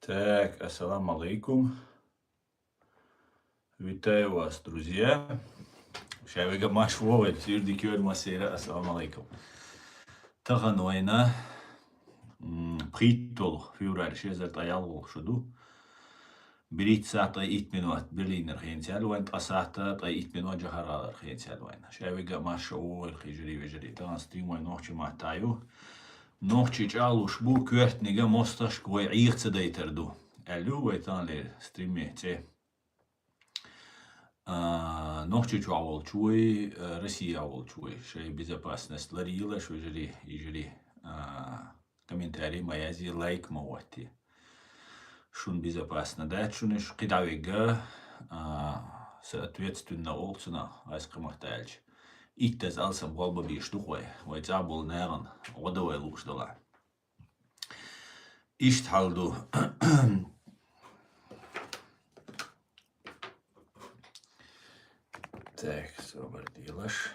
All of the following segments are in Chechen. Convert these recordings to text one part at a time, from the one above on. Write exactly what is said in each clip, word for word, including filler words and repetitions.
Так, ассаламу алейкум. Вітаю вас, друзья. Ша вайга марша вогӀийла, сийрдиг йойла массайра, ассаламу алейкум. Тахан вайна, м, пхийтталгӀа февраль, ши эзар ткъаь ялхлагӀа шу ду. БерхӀитта сахьат ткъаь итт минот Берлинера хинца яьлла вайна, ткъа сахьат ткъаь итт минот Джохар-ГӀалара хинца яьлла вайна. Ша вайга марша вогӀийла, хьежарий, вежарий. Тахан стрим вай нохчийн маттахь ю. Нохчий чӀоагӀлуш бу, коьртаниг, моастагӀашка вай Ӏеха ца дайтар ду, аьлла ю вай тахан лер стриман цӀи. А, Нохчийчохь волчу вай, а, Россехь волчу вай, шайн безопасность ларъелаш, вежарий, йижарий, а, комментарий ма язъе, лайк ма хӀоттае. Шун безопасно дац шуна уьш, кхидӀа вегга, а, соответственно олу цунах, ас кхин маттахь аьлча. Иттаза алсам болх бан безаш ду-кх вай, вай цӀахь болу нахана гӀо дан вай лууш делахь. Иштта хьал ду. Так, собар делаш.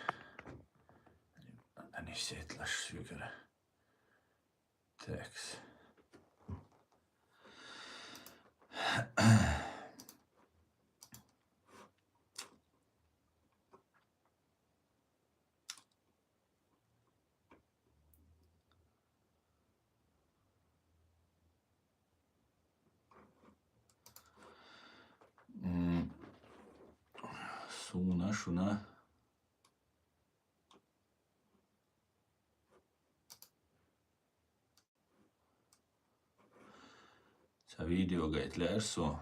Аниш сетлаш сюгара. Так. М, суна, шуна. Цхьа видео гайта лаьара со.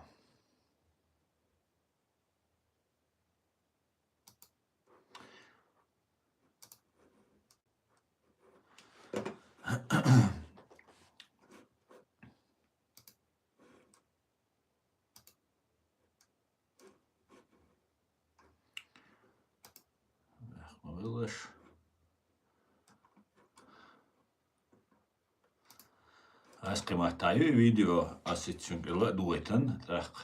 Ас кхин маттахь ю и видео, ас и цуьнга ла а дугӀайтан, тӀаккха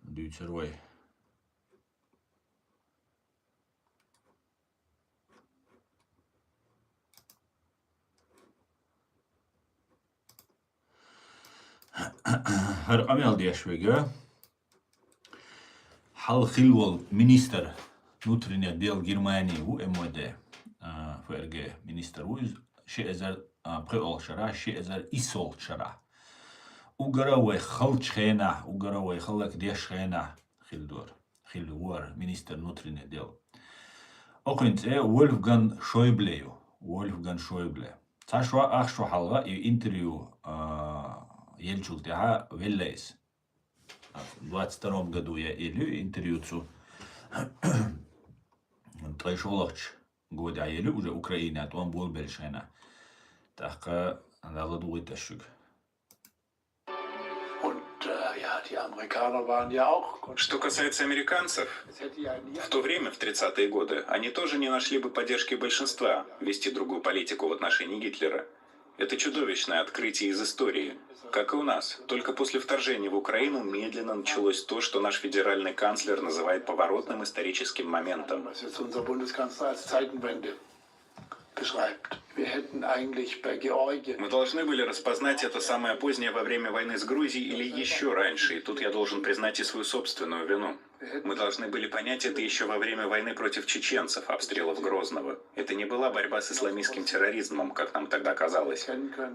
дуьйцур вай. ХӀара къамел деш вега. Хьалха хилла волу министр внутренних дел Германии ву, МВД, а, ФРГ министр ву иза, ши эзар, а, пхоьалгӀа шарахь, ши эзар иссолгӀачу шарахь. Угара вай халчу хенахь, угара вай халлак деш хенахь хилла дора, хилла вара министр внутренних дел. Окхуьнан цӀе Вольфган Шойбле ю, Вольфган Шойбле. Цхьа шо, ах шо хьалха и интервью, а, еллачул тӀаьхьа велла иза. Двадцать втором году я еллаю интервью цу. Ткъе шолгӀачу года еллаю уже Украина, тӀом болабеллачу хенахь. ТӀаккха Дала дугӀуьйту ас шуьга. Und, äh, ja, die Amerikaner waren ja auch Что касается американцев, в то время, в тридцатые годы, они тоже не нашли бы поддержки большинства вести другую политику в отношении Гитлера. Это чудовищное открытие из истории. Как и у нас, только после вторжения в Украину медленно началось то, что наш федеральный канцлер называет поворотным историческим моментом. Was jetzt unser Bundeskanzler als Zeitenwende beschreibt. Wir hätten eigentlich bei Georgien Мы должны были распознать это самое позднее во время войны с Грузией или еще раньше, и тут я должен признать и свою собственную вину. Мы должны были понять это еще во время войны против чеченцев, обстрелов Грозного. Это не была борьба с исламистским терроризмом, как нам тогда казалось.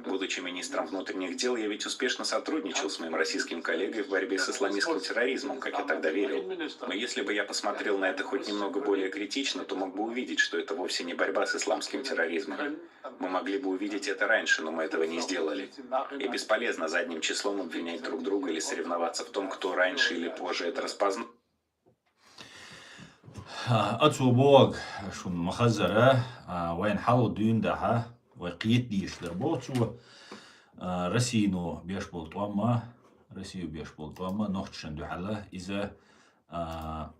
Будучи министром внутренних дел, я ведь успешно сотрудничал с моим российским коллегой в борьбе с исламистским терроризмом, как я тогда верил. Но если бы я посмотрел на это хоть немного более критично, то мог бы увидеть, что это вовсе не борьба с исламским терроризмом. Мы могли бы увидеть это раньше, но мы этого не сделали. И бесполезно задним числом обвинять друг друга или соревноваться в том, кто раньше или позже это распознал. А, цо бохург шуна ма-хаззара, а, вайна хьалха дуьйна дахьа, вай кхета дезаш дара боху цо, а, Россино беш болу тӀом а, Россино беш болу тӀом а нохчашна дуьхьал а, иза, а,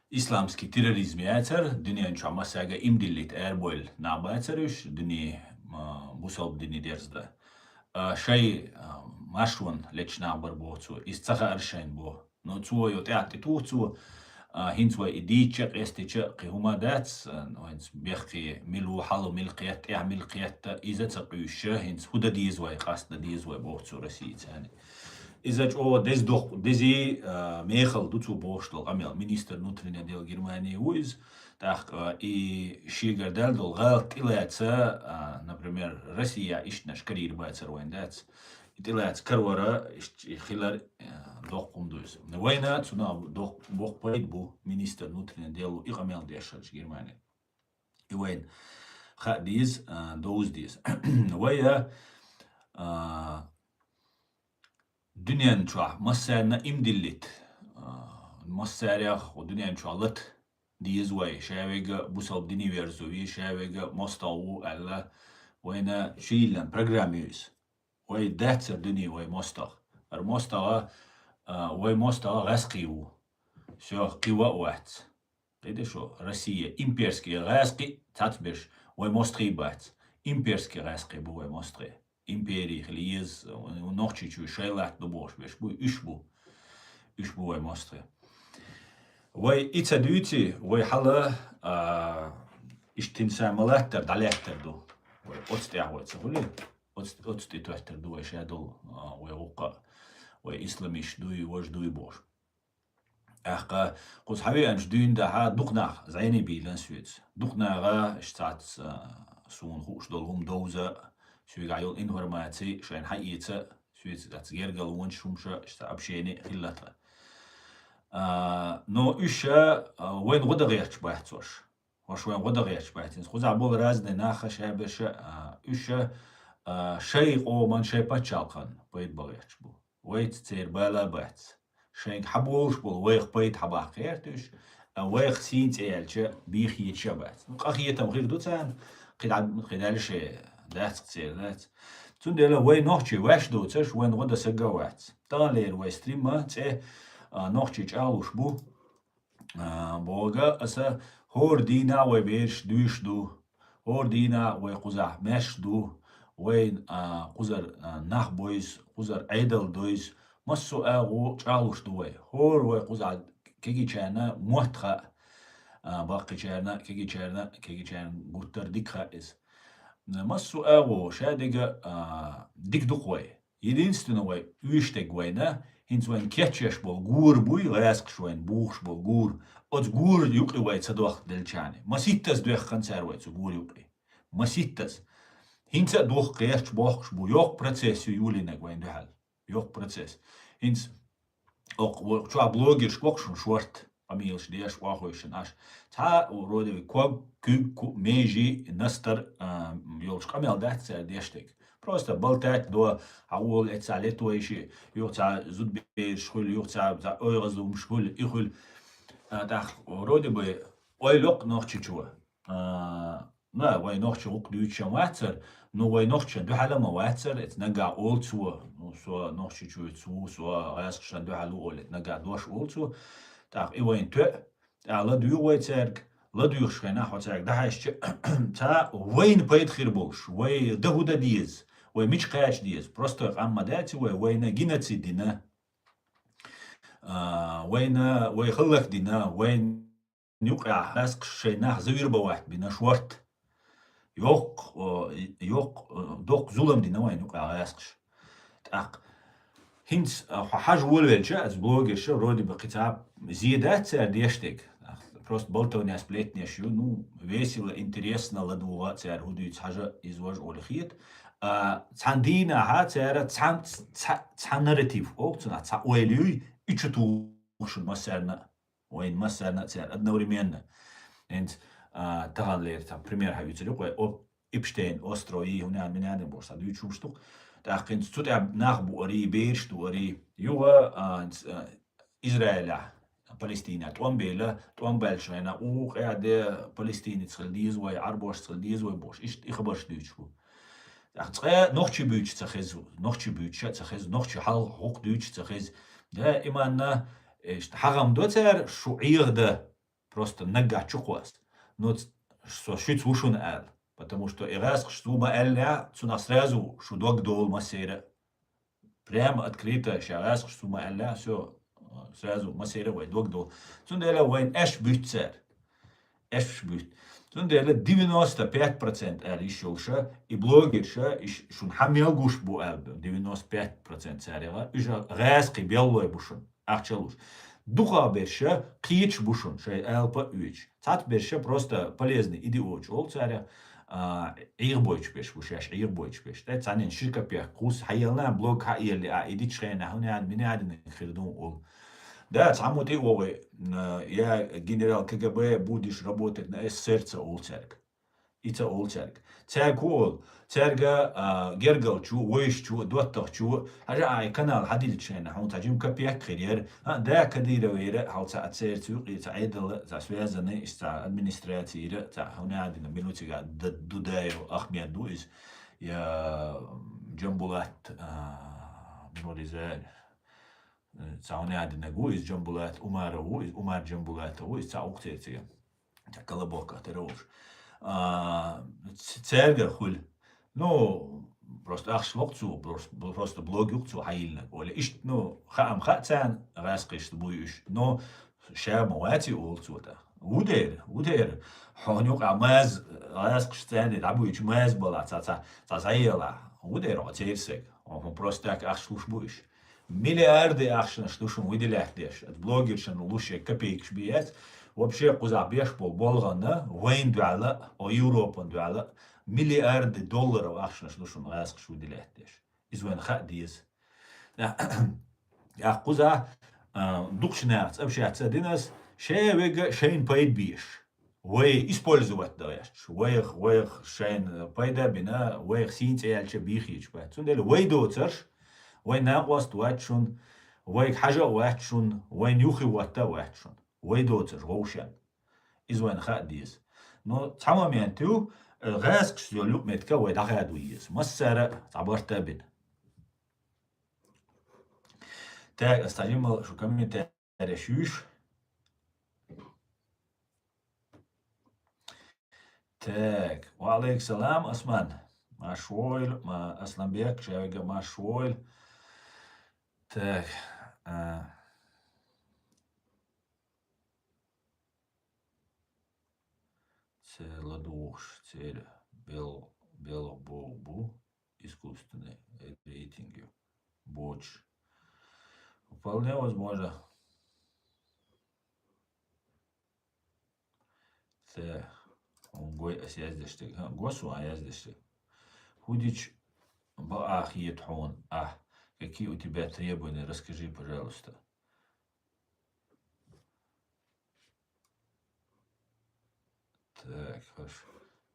исламский терроризм яцара, дуьнен чохь массаьрга иман диллийта арабевлла нах бацара уьш, дуьне, а, бусалба дине дерзадан. А, шайн, а, маршонна леташ нах бара боху цо, иза ца хаьара шайна боху. Ну, цо йо тӀаьхьа тӀетуху цо, А, хӀинца вай и дийцча, къестича, кхин хӀума дац, а, ну, хӀинца бехке мила ву, хьалха мила кхетта, тӀехьа мила кхетта, иза ца къуьйсуша, хӀинца хӀу дан деза вай, къаста дан деза вай, боху цу Российцани. Иза чӀогӀа деза дохку, дезий, а, мехала ду цо бохуш долу къамел. Министр внутренних дел Германии ву иза. ТӀаккха, а, и шегара даьлла долу гӀалат тӀелаца, а, например, Россия иштанаш карийр бацара вайн дац. И тӀелаца карвара, иштта хилар, а, доккха хӀума ду иза. Вайна цунах доккха, боккха пайда бу министр внутренних дел и къамел деш хилча Германин. И вайна хаа деза, а, довза деза. Вай, а, а, дуьнен чохь массарна имдиллит, а, массарех дуьнен чохь лата деза вай, ша вега бусалба дине верзу вий, ша вега мостагӀа ву аьлла, вайна шийиллан программа ю иза. Вай дацара дуьне вай мостагӀа. ХӀара мостагӀа, а, вай мостагӀа гӀаьскхий ву. Всё, кхин ван а вац. Кхида шу, Россия, имперский гӀаьскхий цхьацбеш, вай мостагӀий бац. Имперский гӀаьскхий бу вай мостагӀий. Империй хила еза, Нохчийчуьра шайн латта ду бохуш беш бу, уьш бу. Уьш бу вай мостагӀий. Вай и ца дуьйций, вай хьала, а, иштта хӀинца ма латтара, дӀалаьттар ду. Вай оцу тӀехь вай ца хуьлий? Оцу, оцу тӀе тоьттар ду вай ша долу, а, вай гӀуккха, вай исламиш дуй, вож дуй бохуш. ТӀаккха кхуза хьан веанчу дуьйна дахьа дукха нах зӀене бийлан соьца. Дукха наха, иштта цхьацца, а, суна хууш долу хӀума довза, соьгахь йолу информаци шайна хьаэца, соьца дац гергал вончу хӀумаша, иштта общение хилла тхан. А, но уьш, а, вайна гӀо дан гӀерташ бац уьш. Хьо шайн гӀо дан гӀерташ бац. Кхузахь болу разный наха шаберша, а, уьш, а, шайн къоман, шайн пачхьалкхан пайда бан гӀерташ бу. Вайца церан бала бац. Шайга хьан болуш болу вайх пайда хьан баккха гӀерта уьш, а вайх сийна цӀе яьлча, бийха йиташ а бац. Ну, къахетам хир ду царна, кхидӀа, кхидӀа шен дац церан, дац. Цундела вай нохчий ваьш доцаш, вайн гӀо дан сага вац. Таханлера вай стримма цӀе, а, нохчий чӀагӀлуш бу. А, бога аса хӀора дийнахь вай бераш дуьйш ду. ХӀора дийнахь вай кхузахь маьрш ду. Вайн, а, кхузар, а, нах бойза, кхузар Ӏедал дойза. Массо а агӀо чӀагӀлуш ду вай. ХӀора вай кхузахь кегичарна мотт хаьа. А, баккхичарна, кегичарна, кегичарна гуттар дика хаьа иза. Массо а агӀо шадерг, а, дика ду-кх вай. Единственно вай уьш дерг вайна, хӀинца вайн кечъеш болу гора буй, гӀаьскхаш вайн бухуш болу гора. Оцу гора юкъе вай ца дохка делчани. Маситтаза доьхкан цара вай цу гора юкъе. Маситтаза. ХӀинца а духка гӀерташ бохкуш бу. Йоккха процесс ю юлийнарг вайн дуьхьал. Йоккха процесс. ХӀинца окх-, чохь блогерш боккхуш шорт. Къамелаш деш, охьахевшина Ӏаш. Цхьа, вроде бы, ког, куьг, ку-, межи, настар, а, йолуш къамел дац цара деш дерг. Просто болтать до, хьан волу эццахь летойши, юха цхьа зудбераш хуьлу, юха цхьа, цхьа ойгӀазлумаш хуьлу, и хуьлу. А, тӀаккха, вроде бы, ойла йоккха нохчичо. А, На, вай нохча гӀуллакх дуьйцуш ма вацара, ну, вай нохчашна дуьхьал а ма вацара, эца наггахь олу цо, ну, со нохчичуьйца ву, со гӀаьскхашна дуьхьал ву олу, эца наггахь дош олу цо. ТӀаккха и вайн тоьа, тӀаккха ладуьйгӀу вай цаьрга, ладуьйгӀуш хенахь хьо цаьрга дӀахьаьжча, цхьа вайна пайда хир болуш, вай дан хӀу дан деза, вай мича кхача деза, простой къам ма дац и вай, вайна геноцид дина, а, вайна, вай хӀаллакдина, вайн юкъахь гӀаьскхаш шайн нах завоевать бина шорта. Йоккха, о, йоккха, о, доккха зулам дина вайн юкъахь гӀаьскхаш. ТӀаккха хӀинца, а, хьо хьажа волавелча, аса блогерша, вроде бы, кхин цхьа зе дац цара деш дерг. Просто болтовня, сплетнеш ю, ну, весело, интересно, ладугӀа цара хӀу дуьйцу хьажа, иза важа олу хета. А, цхьана дийнахьа цара цхьан-, цхьа, цхьа нарратив, оха цунах цхьа ойла юй, и чу тухуш массарна а. Вайн массарна а цара одновременно. ХӀинца, а, таханлера, там, пример хьан вуьйцур ю-кх вай, о, Эпштейн остров йий, хӀунан минадин бохуш, сан дуьйцуш хӀумаш ду-кх. ТӀаккха хӀинца цу тӀехь нах бу арий, бераш ду арий. Юха, а, хӀинца, а, Израилехь, Палестинехь тӀом бела, тӀом баьлча хенахь, у, къаьхьа де, палестинец хила деза вай, Ӏарбошца хила деза вай бохуш. Иштта и хабарш дуьйцуш бу. ТӀаккха цкъа нохчий буьйцуш ца хеза, нохчий буьйцуш а ца хеза, нохчий хьал-, хӀукху дуьйцуш ца хеза. Даиманна, иштта хьагӀам до цара, шу Ӏеха дан, просто наггахь чу кхосса. Ну, ц-, со шуьца ву шуна аьлла. Потому что и гӀаьскхаш цу ма аьллехь, цунах сразу шу дог долу массеран а. Прямо открыто ша гӀаьскхаш цу ма аьллехь, всё, Сразу массера вай дог ду. Цундела вайн эш буьтцар. Эш буьтт. Цундела девяносто пять процент аьлла йиш йолуша, и блогерша, и ш-, шун хьан мел гуш бу аьлла, девяносто пять процент царега, уьш гӀаьскхи беллой бу шун, ахча луш. Дукха берша кхеташ бу шун, шай алапа а оьцуш. Цхьац берша просто полезный идиоташ олу царех, а, Ӏийгъа бойтуш берш бу шаьш, Ӏийгъа бойтуш берш. Тхе цхьаннен ши капек кхус хьаелна, блог хьаелли, а, идичхьена, хьуна, мина дина хир ду олу. Да, цхьаммо тӀе а вогӀий, м, я генерал КГБ, будешь работать на эсэсэрца олу цаьрга. И ца олу цаьрга. Цаьрга хӀу олу? Цаьрга, а, гергалчу, вайшчу, доттагӀчу, хьажа а и канал хьадилчхьена, хьуна цхьа жим капек хир яра. А, да, Кадыровера, хьал цхьа а церца юкъе, цхьа Ӏедалла, цхьа связанный, иш цхьа администрацийра, цхьа хьуна а дина, мила ву цига, Д-, Дудаев Ахмед ду иза, я Джамбулат, а, Нуриза, э, цхьа хьуна а динарг ву иза Джамбулат, Умаров ву иза, Умар Джамбулатов ву иза, цхьа укх церцига. Цхьа Колобоках тера волуш. А, ц-, цаьрга хуьлу. Ну, просто ахча локху цо, просто, просто блог юкъу цо хьайиллинарг. Оля, иштта, ну, хаам хаьа царна, гӀаьскхишта буй уьш. Но ша ма вац и олу цо тӀаккха. Ву дера, ву дера. Хьуна юкъа маз, гӀаьскхаш царна дӀабуьйчу маз бала, ца, ца, ца, ца ела. Ву дера, хьо церан саг. Хьо просто так ахча луш бу уьш. Миллиарды ахчанаш ду шуна выделять деш. Блогершна луш шайн копейкаш бе яц. Вообще кхузахь беш болу болгӀанна, вайн дуьхьала, о Европан дуьхьала, миллиарды долларов ахчанаш ду шуна гӀаьскхаш выделять деш. Иза вайна хаа деза. ТӀаккха кхузахь, а, дукхачу нахаца общаться дина ас, шайн вега шайна пайда беш. Вай использовать дан гӀерташ, вайх, вайх шайна пайда бина, вайх сийна цӀе яьлча бийхийча бац. Цундела вай доцарш, вай накъост вац шун, вайга хьажа а вац шун, вайна юххе ватта а вац шун. Вай доцарш вовшен. Иза вайна хаа деза. Но цхьа момент ю, э, гӀаьскхаш йолу юкъаметтига вай дӀахаду еза. Массара а цхьа барта а бина. Так, ас цхьа жимма шу комментарий Эреш юьш. Так, ва алейкум салам, Осман. Марш войла, ма-, Асланбек, шайга марш войла. Так, а, церан ладугӀуш, церан бел-, белгӀа бу, бу. Искусственный рейтинг ю. Боч. Вполне возможно. Так. Он гой ас яздеш тег. Ха, гос ван яздеш тег. ХӀу дича бакъахьа хета хьуна, а? Какие у тебя требования? Расскажи, пожалуйста. Так, хорошо.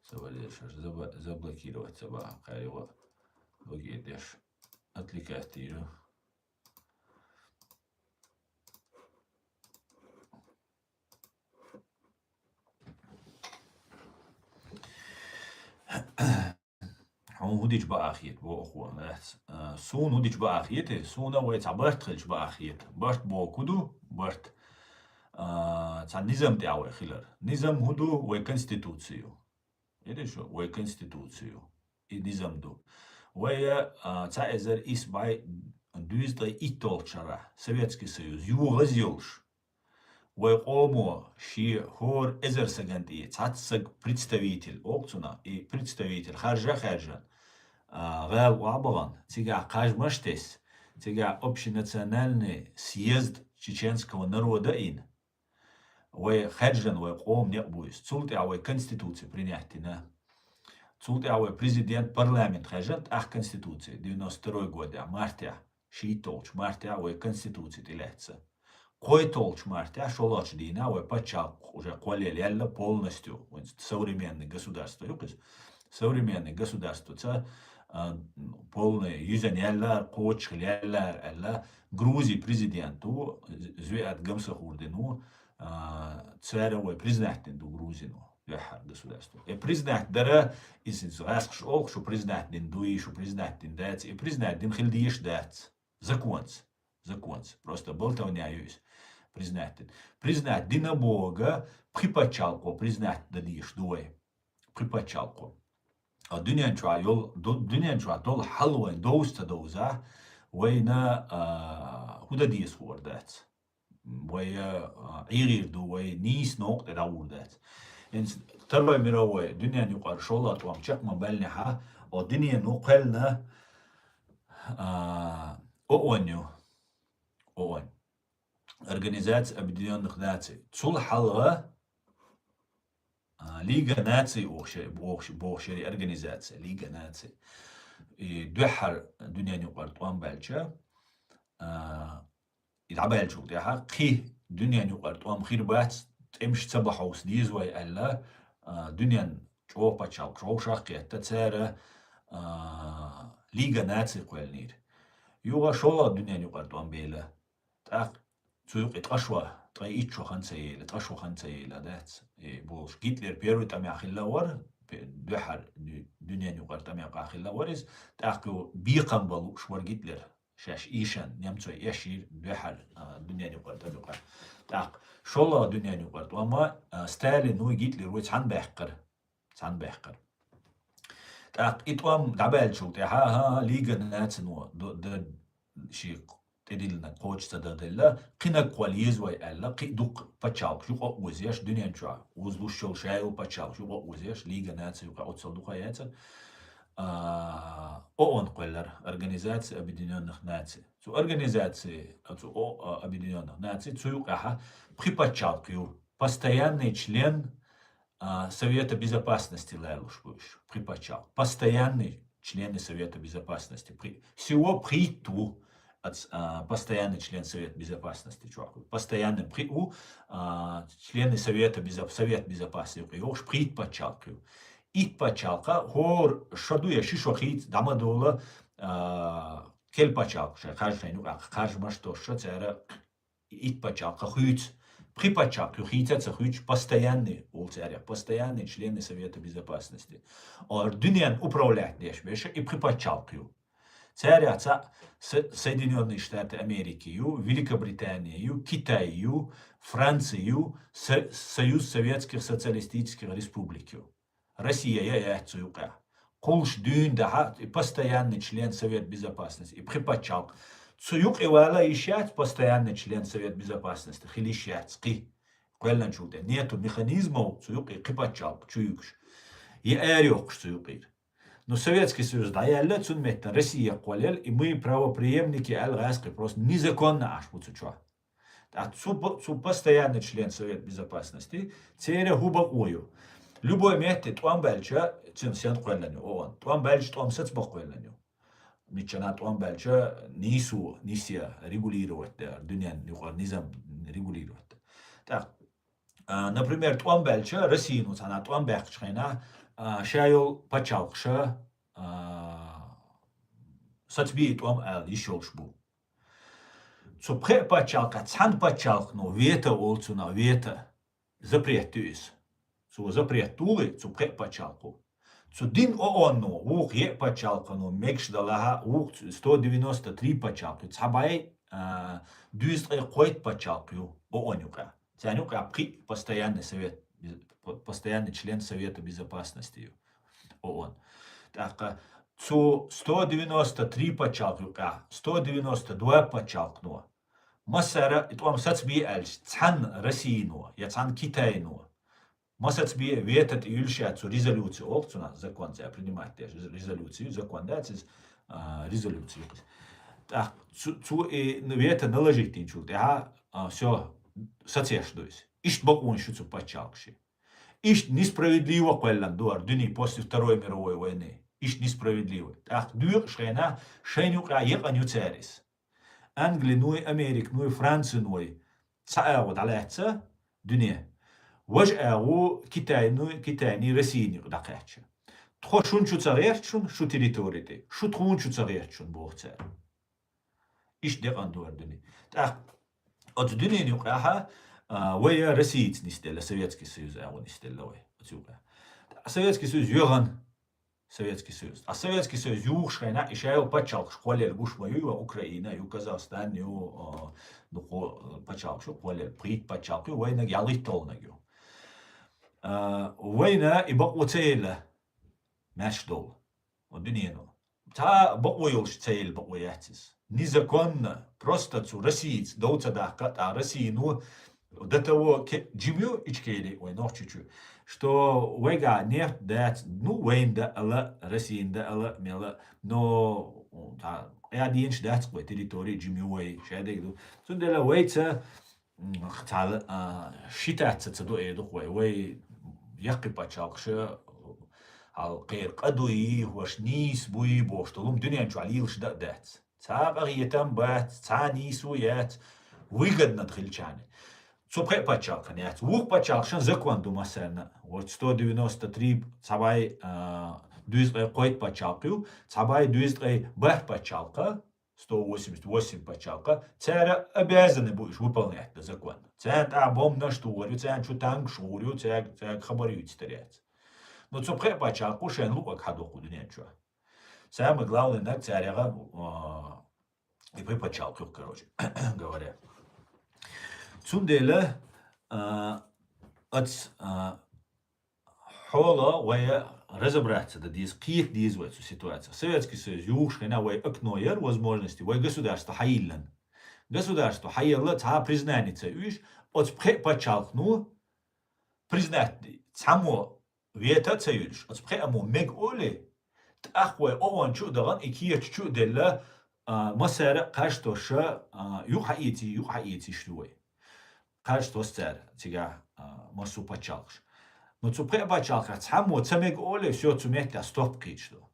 Завалил, щас заба-, заблокировать, заба-, кайла блокируешь. Отвлекать тиру. Хьуна хӀу дича бакъахьа хета, боху ахо, лаьцна. А, суна хӀу дича бакъахьа хета, суна вай цхьа барт хилча бакъахьа хета. Барт боху хӀу ду? Барт. А, цхьа низам тӀехь вай хилар. Низам хӀу ду? Вай конституцию. Иди шу, вай конституцию. И низам ду. Вай, а, цхьа эзар исс бӀе дуьзткъе итталгӀачу шарахь, Советский Союз, юхаза йолуш. Вай къомо шен хӀора эзар сагана тӀе цхьацца саг представитель, олу цунах, и представитель харжа а хаьржина, а, гӀала охьабахана, цигахь кхажмаш а тесна, цигахь общенациональный съезд чеченского народа а йина, вай хаьржина, вай къоман некъ бу иза. Цул тӀаьхьа вай конституция принять дина. Цул тӀаьхьа вай президент, парламент хаьржина, тӀаккха конституция, девяносто второй годехь, мартехь. ШийтталгӀачу мартехь вай конституция тӀелаьцна. КхойтталгӀачу мартехь, шолгӀачу дийнахь, вай пачхьалкх уже кхоллаелла яьлла полностью. Вайн современный государство ю-кх иза. Современный государствоца, а, полный юьзна яьллара, кхочушхила яьллара аьлла, Грузин президент ву, З-, Зиаид Гамсахурдин ву, а, цара вай признать дина ду Грузино, дуьххьара государство. И признать дара, иза, иза гӀаьскхаша олу, шу признать дина дуй, шу признать дина дац, и признать дина хила дезаш дац. Законца. Законца. Просто болтовня ю иза. Признать дина. Признать дина боху, пхи пачхьалкхо признать дан дезаш ду вай. Пхи пачхьалкхо. А дуьнен чохь йолу, ду-, дуьнен чохь долу хьал вайн довза ца довзахь, вайна, а, хӀу дан деза хуур дац. вай, а, Ӏийгӏийр ду, вай нийса новкъа тӏе дӏагӏур дац. Инс Второй мировой, дуьненан юкъара шоллагӏа тӏом чекх ма баьллинехь, о дуьнено кхоьллина, а, ООН ю. ООН. Организация Объединённых Наций. Цул хьалха, а, Лига наций бохуш-, бохуш-, бохуш яра организация, Лига наций. И дуьххьара дуьненан юкъара тӏом баьлча, а, и дӏабаьллачул тӏаьхьа кхин дуьненан юкъара тӏом хир бац, тӏемаш ца бахьовса деза вай аьлла, а, дуьненан чӏогӏа пачхьалкхаш вовшах а кхетта, цара, а, Лига наций кхоьллинера. Юха шоллагӏа дуьненан юкъара тӏом баьлла. ТӀаккха цу юкъе ткъа шо, ткъе итт шо хан ца яьлла, ткъа шо хан ца яьлла дац. И болуш Гитлер первый тӀамехь хилла а вара, пе-, дуьххьара ду-, дуьненан юкъара тӀамехь хилла а вара иза. ТӀаккха бекхам бан лууш вара Гитлер. Шаьш ийшан, немцой эшийра дуьххьара, а, дуьненан юкъара тӀамехь. ТӀаккха шоллагӀа дуьненан юкъара тӀом, а, Сталин ву, Гитлер ву цхьаьна баьккхира. Цхьаьна баьккхира. ТӀаккха и тӀом дӀабаьллачул тӀаьхьа, а, Лига наций, д-, д-, ши тӀедиллинарг кхочуш ца дан делла, кхинаг кхолла еза вай аьлла, кхин а дукха пачхьалкхаш юкъа а озъеш, дуьнен чохь озалуш йолу шайолу пачхьалкхаш юкъа а озъеш, Лига наций юкъа оццул дукха яцара, а, ООН кхоьллира, Организация Объединённых Наций. Цу организаций, а, цу О-, а, Объединённых Наций, цу юкъахь пхи пачхьалкх ю, постоянный член а, Совета Безопасности лоруш бу уьш, пхи пачхьалкх. Постоянный члены Совета Безопасности. Пхи-, всего пхийтта ву, ац-, а, постоянный член Совета Безопасности чохь. Постоянный пхиъ ву, а, члены Совета Безо-, Совет Безопасности йохуш пхийтта пачхьалкх ю. Итт пачхьалкх, хӀора шо ду я ши шо хийца дӀа ма долу, а, керла пачхьалкх шайн, харжа шайн юкъахь, харжамаш тосуш цара итт пачхьалкх хуьйцу. Пхи пачхьалкх ю хийца а ца хуьйцуш, постоянный, олу царех, постоянный члены Совета Безопасности. Ор дуьнен управлять деш берш и пхи пачхьалкх ю. Царех цхьаъ Со-, Соединённые Штаты Америки ю, Великобритания ю, Китай ю, Франция ю, Со-, Союз Советских Социалистических Республик ю. Россия я яц цу юкъехь. Кхуллуш дуьйна дахьа и постоянный член Совет Безопасности, и пхи пачхьалкх. Цу юкъе вала йиш яц постоянный член Совет Безопасности, хила йиш яц кхин. Кхоьллинчул тӀе нету механизмов цу юкъе кхин пачхьалкх чу юьгуш. Я ара йоккхуш цу юкъера. Ну, Советский Союз дӀаяьлла, цунна метта Россия кхоллаелла, и мы правопреемники аьлла гӀаьскхи, просто незаконно Ӏаш бу цу чохь. ТӀаккха цу по-, цу постоянный член Совет Безопасности, церан хӀун бакъо ю? Любой метте тӀом баьлча, цуьнан сен кхоьллина ю, ООН. ТӀом баьлча, тӀом саца бакъ кхоьллина ю. Миччана тӀом баьлча, нийсо, нийсо регулировать дара, дуьнен юкъара низам регулировать дара. ТӀаккха, а, например, тӀом баьлча, Россияно цхьана тӀом баьккхачу хенахь, а, ша йолу пачхьалкхаша, а, сацбе и тӀом аьлла йиш йолуш бу. Цу пхеа пачхьалкхехь цхьана пачхьалкхано вето олу цунах, вето, запрет ю иза. Цо запрет дулий цу пхеа пачхьалкхо. Цу дина ООН-но, вукху еа пачхьалкхано мегаш далахьа, вукху сто девяносто три пачхьалкх ю, цхьа бӀе, а, дезткъе кхойтта пачхьалкх ю ООН юкъахь. Царна юкъахь пхиъ постоянный совет, по-, постоянный член Совета Безопасности ю ООН. ТӀаккха цу сто девяносто три пачхьалкх юкъахь сто девяносто два пачхьалкхано, массара и тӀом сацбе аьлча, цхьана Россияно я цхьана Китайно, ма сацбе, вето тӀе юьллуш яц цу резолюци олу цунах, закон цӀе принимать деш, резолюци, закон дац иза, а, резолюци ю иза. ТӀаккха цу, цо и вето наложить динчул тӀаьхьа, а, всё, сацош ду иза. Иштта бакъонаш ю цу пачхьалкхашан. Иштта несправедливо кхоьллина ду хӀара дуьне после Второй мировой войны. Иштта несправедливо. ТӀаккха доькъуш хенахь шайна юкъахь екъна ю цара иза. Англиной, Американой, Франциной цхьа агӀо дӀалаьцна дуьне. Важа агӀо Китайной, Китайний Российни юкъа дӀакхаьчна. Тхо шуна чу ца гӀерта шуна, шу территори тӀе, шу тхуна чу ца гӀерта шуна, боху цара. Иштта декъна ду хӀара дуьне. ТӀаккха оцу дуьненан юкъахьа, а, вай Россица нисделла, Советский Союз агӀо нисделла вай оцу юкъахь. Советский Союз йоьгӀна, Советский Союз. А Советский Союз юхуш хенахь, и ша йолу пачхьалкхаш кхоллаелла гуш ма ю, Украина ю, Казахстан ю, а, дукха, а, пачхьалкхаш ю кхоллаелла, пхийтта пачхьалкх ю, вайнаг ялхитталгӀанаг ю. А, вайна и бакъо ца елла, маьрша долу. О, дуьнено. цхьа бакъо йолуш ца елла бакъо яц иза. Незаконно, просто цу Россица дов ца даккха, тӀаккха Россино до того ке-, жима ю Ичкери вай Нохчийчу, что вайгахь нефть дац, ну, вайна дан ала, Россина дан ала, мела, но, цхьа, къа денаш дац вай территори, жима ю вай, шадерг ду. Цундела вайца, м, цхьа, а, считаться ца до, э, ду-кх вай. Вай яккхий пачхьалкхаш, хьал кхеран къа дуй, хӀорш нийса буй бохуш долу хӀума дуьнен чохь лелаш дан а дац. Цхьа къахетам бац, цхьа нийсо яц, выгодно хилчахьана. Цу пхеа пачхьалкхана яц. Вукху пачхьалкхашна закон ду массарна. Вот сто девяносто три цхьа бӀе, а, дезткъе кхойтта пачхьалкх ю, цхьа бӀе дезткъе бархӀ пачхьалкх, сто восемьдесят восемь пачхьалкх, цара обязаны бу уьш выполнять дан закон. Царна тӀехь бомбанаш тухур ю, царна чу танкаш гӀур ю, цаьрга, цаьрга хабар юьйцур яц. Но цу пхеа пачхьалкхо шайна луъург хьадоккху дуьнен чохь. Самый главный наг цаьргахь, а, и пхи пачхьалкх ю, короче говоря. Цундела, а, ац, а, хьола вай разобраться дан деза, кхета деза вай цу ситуацех. Советский Союз юхуш хенахь вай окно яра возможности, вай государство хьайиллина. Государство хьаелла, цхьа признание ца оьшуш, оцу пхеа пачхьалкхано признать цхьаммо вето а ца йолуш, оцу пхеамо мега олий, тӀаккха вай оьгӀанчу а дахана, и кечачу а делла, а, массара а кхаж тосуш, а, юкъахьаэций, юкъахьаэцийш ду вай. Кхаж тосу цара цигахь, а, массо а пачхьалкхаш. Но цу пхеа пачхьалкхехь цхьаммо ца мега олий, всё, цу меттехь стоп кхеташ ду.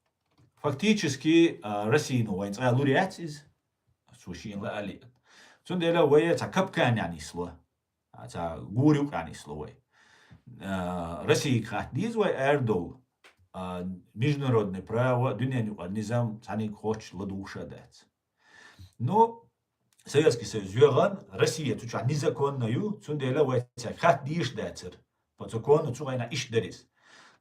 Фактически, а, Россино вайн цкъа лур яц иза, цо шена лаале а. Цундела вай цхьа капканехь нисло. А, цхьа гора юкъахь нисло вай. А, Россига хатта деза вай арадовла, а, международное право, дуьненан юкъара низам цхьаьнниг кхоччуш ладугӀуш а дац. Ну, Советский Союз йоьгӀна, Россия цу чохь незаконно ю, цундела вай цаьрга хатта дезаш дацара. По закону цу хенахь иштта дара иза.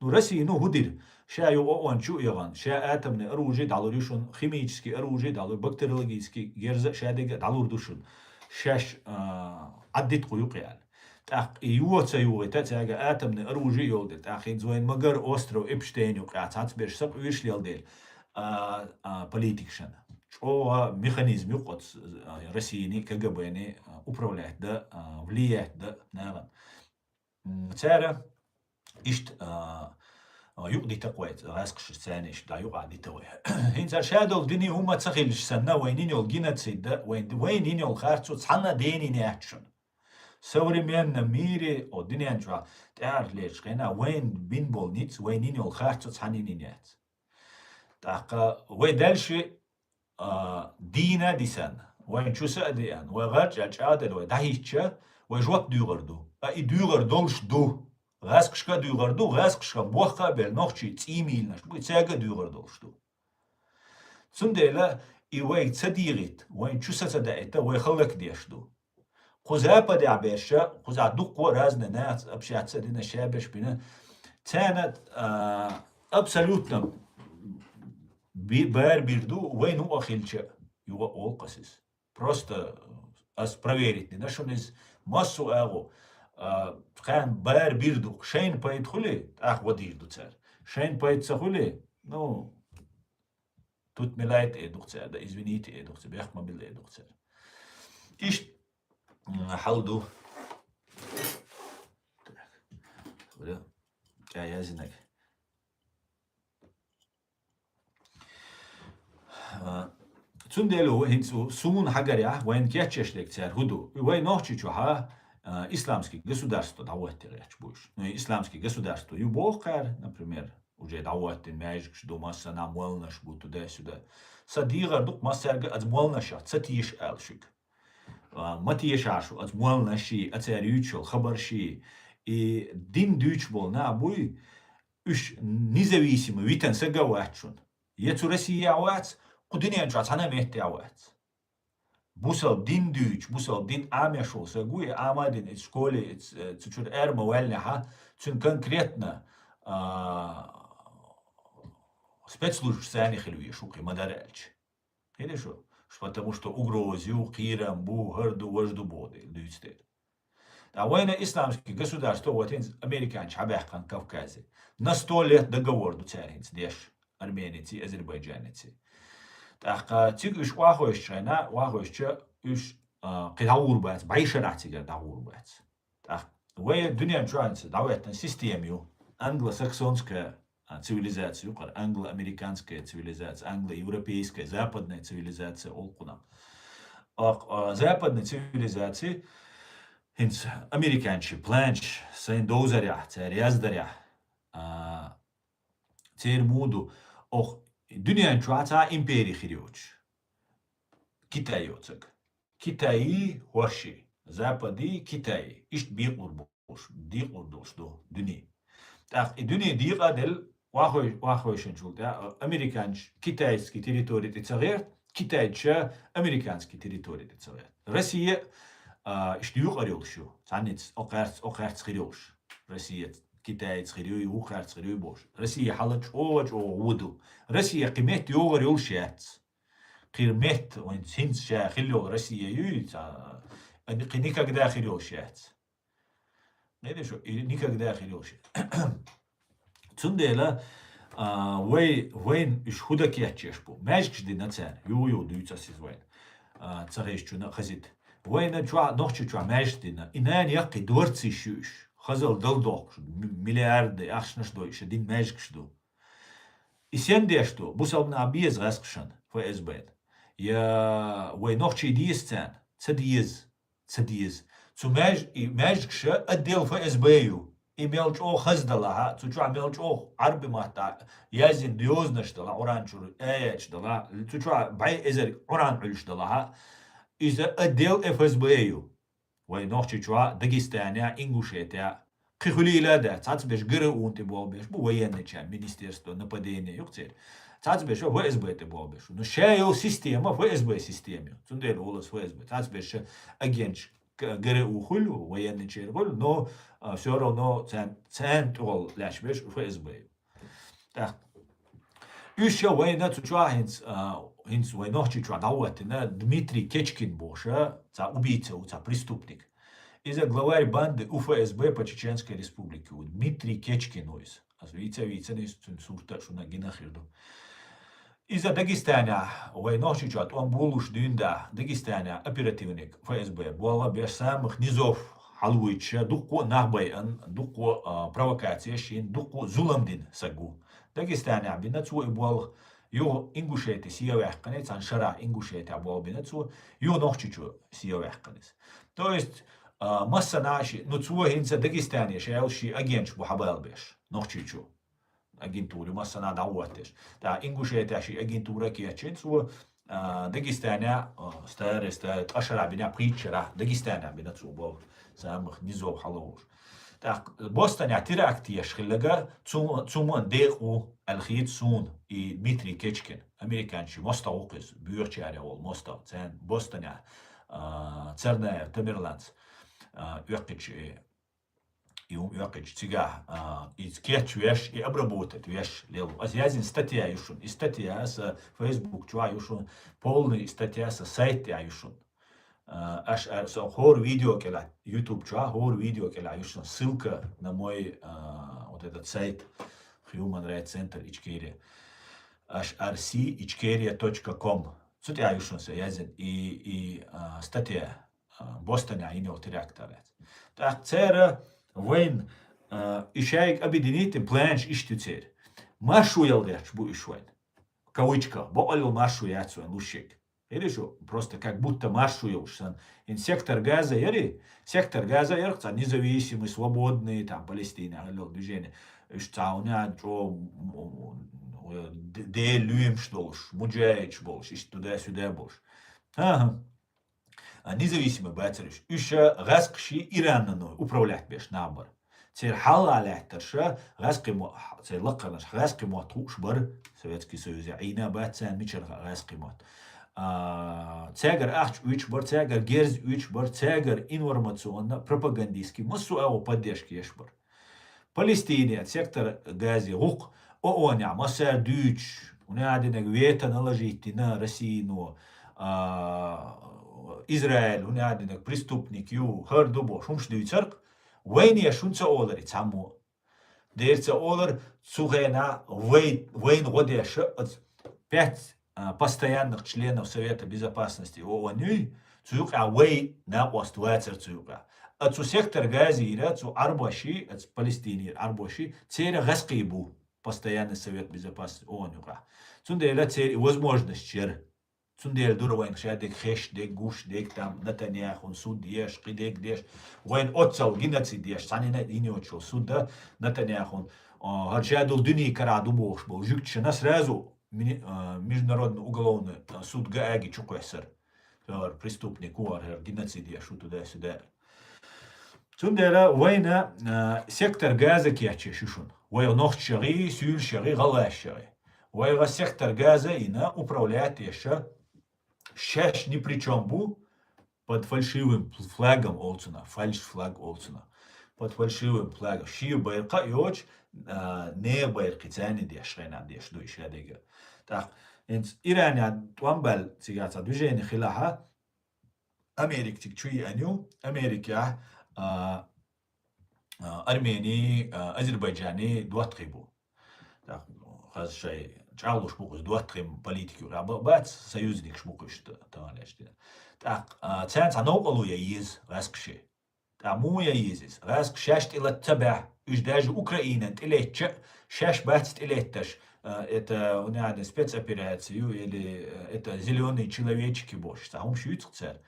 Ну, Россия, ну, хӀун дира? Ша ю оончу а йоьгӀна, ша атомный оружие дӀалур ю шуна, химический оружие дӀалур, бактериологический герз а, ша дерг а дӀалур ду шуна. Шаьш, а, Ӏаддита кху юкъа аьлла. ТӀаккха и йо ца йогӀийта, цаьрга атомный оружие йолу дела. ТӀаккха хӀинца вайн магар остров Эпштейн юкъа цхьацца берш сакъоьруш лела дела, а, а, политикашна. ЧӀогӀа механизм ю кху оцу, а, Россияни, КГБ-ни, а, управлять дан, а, влиять дан нахана. М, цара иштта, а, а, юкъа дита кху вай, гӀаскхаша царна иштта дӀа юкъа дита вай. ХӀинца ша долу дини хӀума ца хилча санна, вайн йина йолу геноцид а, вайн, вайн йина йолу харцо цхьанна а дена йина яц шуна. Современном мире, о, дуьнен чохь тӀаьхьарлерчу хенахь вайна бина болу ницкъ, вайна йина йолу харцо цхьанна йина яц. ТӀаккха вай дальше, а, дийна а дисна, вайн чу са а деана, вай гӀарчӀ а чӀагӀделла, вай дӀахӀиттича, вай жоп дуьйгӀур ду. А и дуьйгӀур долуш ду. ГӀаскхашка а дуьйгӀур ду, гӀаскхашка бохка а белла, нохчий цӀий мийланаш бу, и цаьрга а дуьйгӀур долуш ду. Цундела и вайга ца дийгӀита, вайн чу са ца даийта, вай хӀаллакдеш ду. Кху Западехь берш, кхузахь дуккха а разный нахаца общаться а дина, шаберш бина. Царна, а, абсолютно би-, бара бир ду, вайна хӀун а хилча, юха а олу ас иза. Просто ас проверить дина шуна иза. Массо а агӀо, а, кхарна бара бир ду, шайна пайда хуьлий, тӀаккха вадийр ду цара. Шайна пайда ца хуьлий, ну, тут ме лайт, э, ду-кх цара, да извините, э, ду-кх цара, бехк ма билла, э, ду-кх цара. Иштта, м, хьал ду. Так. Бля, кӀай язйинарг. А, цундела ву хӀинца ву суна хьагарехь, вайна кечъеш дерг цара хӀун ду? Вай Нохчийчохьа, а, исламский государство дӀахӀоттийна гӀерташ бу уьш. Ну, и исламский государство ю боху кхара, например, уже дӀахӀоттийна маьждигаш ду, массанхьа молланаш бу туда-сюда. Сан дегӀар ду-кх массаьрга а оцу молланашах ца теша ала шуьга. А, ма тешахьа шу оцу молланашший, а цара юьйцуш йолу хабаршший. И дин дуьйцуш болу нах буй, уьш независимо витина саг а вац шуна. Я цу Россияхь вац, кху дуьнен чохь цхьана а меттехь вац. Бусалба дин дуьйцуш, бусалба дин Ӏамош волу саг ву, и Ӏама а дина, и школе, и ц-, э, цу чуьра аьрма ваьллинехьа, цуьнан конкретно, а, спецслужбаш царна хила везаш ву кхин, ма-дарра аьлча. Хили шу? Ш-, потому что угроза ю, кхерам бу, хӀара ду, важа ду боху дела, дуьйцу дела. Ткъа вайна исламский государство вот хӀинца американча хьабаьккхина Кавказе. На сто лет договор ду цара хӀинца деш, арменеций, азербайджанеций. ТӀаккха цига уьш охьахевшича, охьахевшича, уьш, а, кхин дӀагӀур бац, бӀешарахь цигара дӀагӀур бац. ТӀаккха вай дуьнен чу хӀанз дӀахӀоьттина система ю. Англосаксонская, а, цивилизация ю, кхара англо-американская цивилизация, англо-европейская, западная цивилизация олу кхунах. Оха, а, западная цивилизация, хӀинца американчий планча сайн довзарехь, цара яздарехь, а, церан муду, оха дуьнен чохь цхьа импери хир йоцуш. Китай йоцург. Китайи хӀорши, Запади Китайи. Иштта бекъур болуш, декъур долуш ду дуьне. ТӀаккха и дуьне декъа а делла, охьахой-, охьахойшинчул тӀаьхьа, а, американча китайский территори тӀе ца гӀерта, китайча американский территори тӀе ца гӀерта. Россия, а, иштта юкъара йолуш ю. Цхьанница окхаьрца, окхаьрца хир йолуш. Россия китайца хир юй, вукхаьрца хир юй бохуш. Россия хьала чӀогӀа-чӀогӀа вон ду. Россия кхин метта йогӀур йолуш яц. Кхин метта, вайн хӀинца ша хила йолу Россия юй, ца, а, кхин никогда хир йолуш яц. Гайде шу, и никогда хир йолуш яц. Цундела, а, вай, вайн уьш хӀун дан кечъеш бу? Маьждигаш дина царна, юха-юха дуьйцу ас иза вайна. А, ца хезчунна а хазита. Вайна чохь, нохчи чохь маьждигаш дина. И нана яккхий дворцаш ю уьш. Хазал дал дохкуш, м-, миллиарды ахчанаш дой, ша дин маьждигаш ду. И сен деш ду, бусалба нах беза гӀаскхашан, ФСБ-н. Я вай нохчий деза царна? Ца деза, ца деза. Цу маьж-, и маьждигаш а отдел ФСБ ю. И мел чӀогӀа хаздалахьа, цу чохь мел чӀогӀа Ӏарби матта яздина йозанаш далахьа, Къуръан чуьра аяташ далахьа, цу чохь бӀе эзар Къуръан Ӏуьллуш далахьа, иза отдел ФСБ ю. Вай Нохчийчохь, Дагестанехь, Ингушетехь, кхин хуьлийла а дац, цхьацца берш ГРУ-н тӀе болх беш бу, военныйчарна, министерство нападения юкъа церан. Цхьацца берш ФСБ тӀе болх беш бу. Ну, ша йолу система ФСБ система ю. Цундела олу ас ФСБ. Цхьацца берш агенташ к-, ГРУ хуьлу, военныйчеран хуьлу, но, а, всё равно царна, царна тӀехула лаьтташ берш ФСБ ю. ТӀаккха уьш ша вайна цу чохь хӀинца, а, хӀинца вай Нохчийчохь дӀахӀоттина Дмитрий Кечкин бохуш, цхьа убийца ву, цхьа преступник. Иза главарь банды УФСБ по Чеченской Республике ву. Дмитрий Кечкин ву иза. Ас вийца а вийцина, иза цуьнан сурт а шуна гина хир ду. Иза Дагестанехь, вай Нохчийчохь тӀом болуш дуьйна да, Дагестанехь оперативник ФСБ болх беш самых низов хьалавуьйтуш, дуккха а нах байъан, дуккха а, а, провокацеш йина, дуккха а зулам дина саг ву. Дагестанехь бина цо и болх, юха Ингушете схьаваьккхина, цхьана шарахь Ингушетехь болх бина цо, юха Нохчийчу схьаваьккхина иза. То есть, а, массанхьа ши, ну, цо хӀинца Дагестане ша йолу ши агенташ бу хьабалабеш, Нохчийчу агентура массанхьа дӀахӀоттеш. ТӀаккха Ингушетехь ши агентура кечйина цо, а, Дагестанехь, а, старая, старая, ткъа шарахь бина, пхийтта шарахь, Дагестанехь бина цо болх, самых низов хьалавуьйтуш. ТӀаккха Бостонехь теракт еш хилларг, цу-, цуьнан декъа ву аьлла хета суна, и Дмитрий Кечкин, американчий мостагӀа ву-кх иза, боьхачарех волу мостагӀа, царна Бостонехь, а, Царнаев Тамерланца, а, оьккхуьйтуш, и, и хӀума оьккхуьйтуш цигахь, а, иза кечвеш, и обработать веш лелла ву. Аса яздина статья ю шуна. И статья аса Facebook чохь ю шуна, полный статья аса сайт тӀехь ю шуна. А, аш ар-, со хӀора видео кӀелахь, YouTube чохь хӀора видео кӀелахь ю шуна ссылка на мой, а, вот этот сайт Human Rights Center Ичкерия. H R C Ичкерия точка ком. Цу тӀехь ю шуна аса яздина и, и, а, статья, а, Бостонехь йина йолу терактах лаьцна. ТӀаккха церан вайн, а, и шайга объединить планаш иштта ю церан. Маршо яла гӀерташ бу уьш вайн. Кавычках, бакъволла маршо яц вайн луш ерг. Хири шу, просто как будто маршо йолуш санна. ХӀинца сектор Газа яри, сектор Газа яра цхьа независимый, свободный, там, Палестина, хӀаллал движение. Уьш цхьа хӀуна чӀогӀа, м, м, м, де-, Делан лоьмаш долуш, муджахидаш болуш, иштта туда-сюда болуш. ХӀан-хӀа. А, независимый бацара уьш. Уьш гӀаскхий Иранан управлять беш нах бара. Церан хьалха лаьттарш гӀаскхий мо-, церан лакхарнаш гӀаскхий мотт хууш бара, Советский Союзехь Ӏийна бац царна мичара хаьа гӀаскхий мотт. А, цаьгара ахча оьцуш бара, цаьгара герз оьцуш бара, цаьгара информационно, пропагандистский массо а агӀо поддержка еш бара. Палестине, сектор Газе, гӀуллакх ООН-ехь массара дуьйцуш, хӀунда аьлла динарг вето наложить дина Россино, а, Израиль, хӀунда аьлла динарг преступник ю, хӀара ду бохуш, хӀумаш дуьйцура-кх, вайна еш хӀунда ца олура и цхьаммо а? Дера ца олура, цу хенахь вай, вайна гӀо деш а, оцу пять а, постоянных членов Совета Безопасности ООН юй, цу юкъа вай накъост вацар цу юкъа. А цу сектор Газира, цу Ӏарбаши, а цу Палестинира Ӏарбаши, церан гӀаскхий бу постоянный Совет Безопасности ООН юкъа. Цундела церан и возможность яр. Цундела дура вайна ша дег хеш, дег гуш, дег там Натаньяхун суд еш, кхи дег деш, вайна оццал геноцид еш, цхьанина йина йоцчул суд да Натаньяхун, а, хӀара ша дул дуьне кара ду бохуш болу жуьгташна сразу мини-, а, международный уголовный, а, суд Гааге чу кхоьссар. ХӀара преступник ву, хӀара геноцид еш ву туда-сюда. Цундела вайна, а, сектор Газа кечъеш ю шуна. Вай нохчагӀий, суьйлшагӀий, гӀалгӀашагӀий. Вайга сектор Газа йина управлять еша, шаьш ни при чём бу, под фальшивым флагом олцуна, фальш флаг олцуна. Под фальшивым флагом. Ши байракха а йоцуш, а, нехан байракхи царни деш, хенахь деш ду и шадега. ТӀаккха хӀинца Иране тӀом баьлла цигахь цхьа движение хилахьа, Америка цига чу еана ю, Америкехь, а, а, Армени, а, Азербайджани доттагӀий бу. ТӀаккха хаза шайн чӀагӀлуш бу кхуьнца доттагӀий политики юкъа ба-, бац, союзникаш бу кхуьнца та-, тахана лаьцна дина. ТӀаккха, а, царна цхьа новкъарло ян еза гӀаскхашна. ТӀаккха муха ян еза иза? ГӀаскхий шаьш тӀелатта ца баьхьа, уьш даже Украинан тӀелеттача, шаьш бац тӀелетташ, а, это, у них спецоперация ю или, э, это зелёные человечки бохуш, цхьа хӀума шуьйцу цара.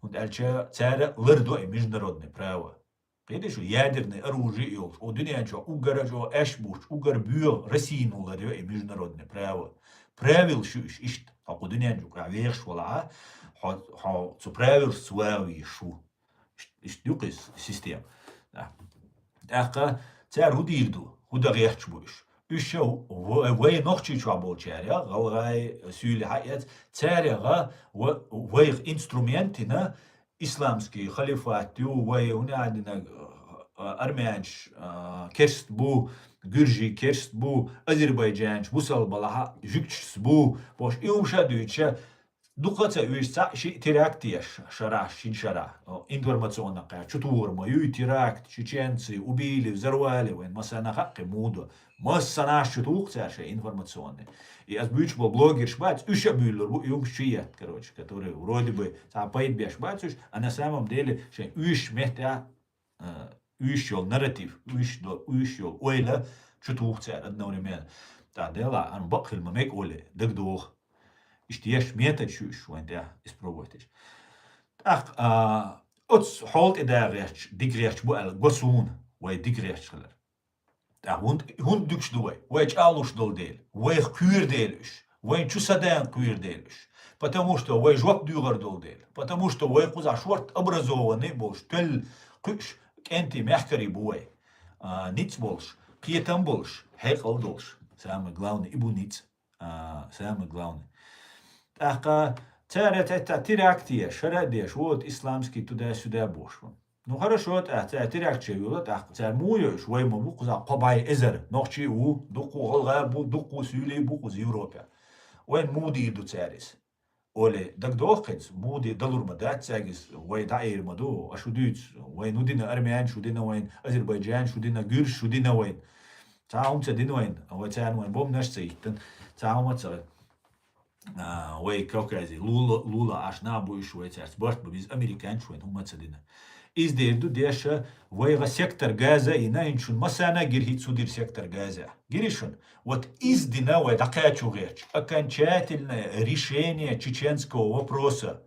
ХӀунда аьлча цара лардо и международное право. Кхетий шу, ядерное оружие йолуш, о дуьнен чохь уггар а чӀогӀа аьшпаш бухучу, уггар боьха Россина лардо и международное право. Правилаш ю уьш иштта, хьо кху дуьнен чу вехаш валахьа, хьо, хьо цу правилашца ван везаш ву. Иш-, иштта ю кху система. Да. ТӀаккха цара хӀун дийр ду? ХӀун дан гӀерташ бу уьш? Уьш ша в-, вай Нохчийчохь болчара, гӀалгӀай, суьйлий хьаэц, царех ва-, вайх инструментина, исламский халифат ю, вай хӀун а дина, а, армянаш, а, керст бу, гуьржий керст бу, азербайджанаш бусалба балахьа, жуьгташца бу, бохуш, и хӀума ша дуьйцуша, дукха а ца уьйш цхьаъ шиъ теракт еш шарахь, шин шарахь, о, информационно кхаьча, чу тухур ма юй теракт, чеченцы убили, взорвали, вайн массарна хаьа кхин муха ду. Массанаш чу туху цара шайн информационный. И ас буьйцуш болу блогерш бац, уьш а буьйлур бу, и хӀумаш чу етта, короче, которые вроде бы цхьа пайда беш бац уьш, а на самом деле шайн уьш меттехь, а, уьш йолу нарратив, уьш до-, уьш йолу ойла чу туху цара одновременно. ТӀаккха дела, ан бакъ хила ма мега оле, дагадогӀу. Иштта еш метод шу уьш вайн тӀехь испробовать еш. ТӀаккха, а, оцу хьол тӀе да гӀерташ, дика гӀерташ бу аьлла, го суна, вай дика гӀерташ хилар. ТӀаккха хӀунда, хӀунда дуьгуш ду вай? Вай чӀагӀлуш долу дела, вайх кхоьру дела уьш, вайн чу садаьнна кхоьру дела уьш. Потому что вай жоп дуьйгӀар долу дела. Потому что вай кхузахь шорта образованный болуш, тоьлла кхуьуш кӀентий мехкарий бу вай. А, ницкъ болуш, кхетам болуш, хьекъал долуш. Самое главное, и бу ницкъ. А, самое главное. ТӀаккха цара тӀе теракт еш, шара а деш, вот исламский туда-сюда бохуш ву. Ну, хорошо, тӀаккха цара теракт чу йолу, тӀаккха цара муха йо уьш, вай ма бу кхузахь кхо бӀе эзар, нохчий а ву, дуккху гӀалгӀа а бу, дуккху суьйлий а бу кхуза Европе. Вайн муха дийр ду цара иза? Оле, дагадогӀу хӀинца, муха де далур ма дац цаьрга иза, вай дӀаэр ма ду, аш шу дуьйцу, вайн хӀун дина армянаш, хӀун дина вайн азербайджанаш, хӀун дина гуьржаш, хӀун дина вайн. Цхьа хӀума ца дина вайн, вай царна вайн бомбанаш ца йиттина, цхьа хӀума ца а, вай Кавказе лула, лула Ӏаш нах бу уьш, вай цаьрца барт бан беза, американцаш вайн хӀума ца дина. Иза дер ду деша, вайга сектор Газа а йина, хӀинца шуна массарна а гира хӀинца хӀун дира сектор Газа. Гири шуна? Вот иза дина вай дӀакхачо гӀерташ, окончательное решение чеченского вопроса,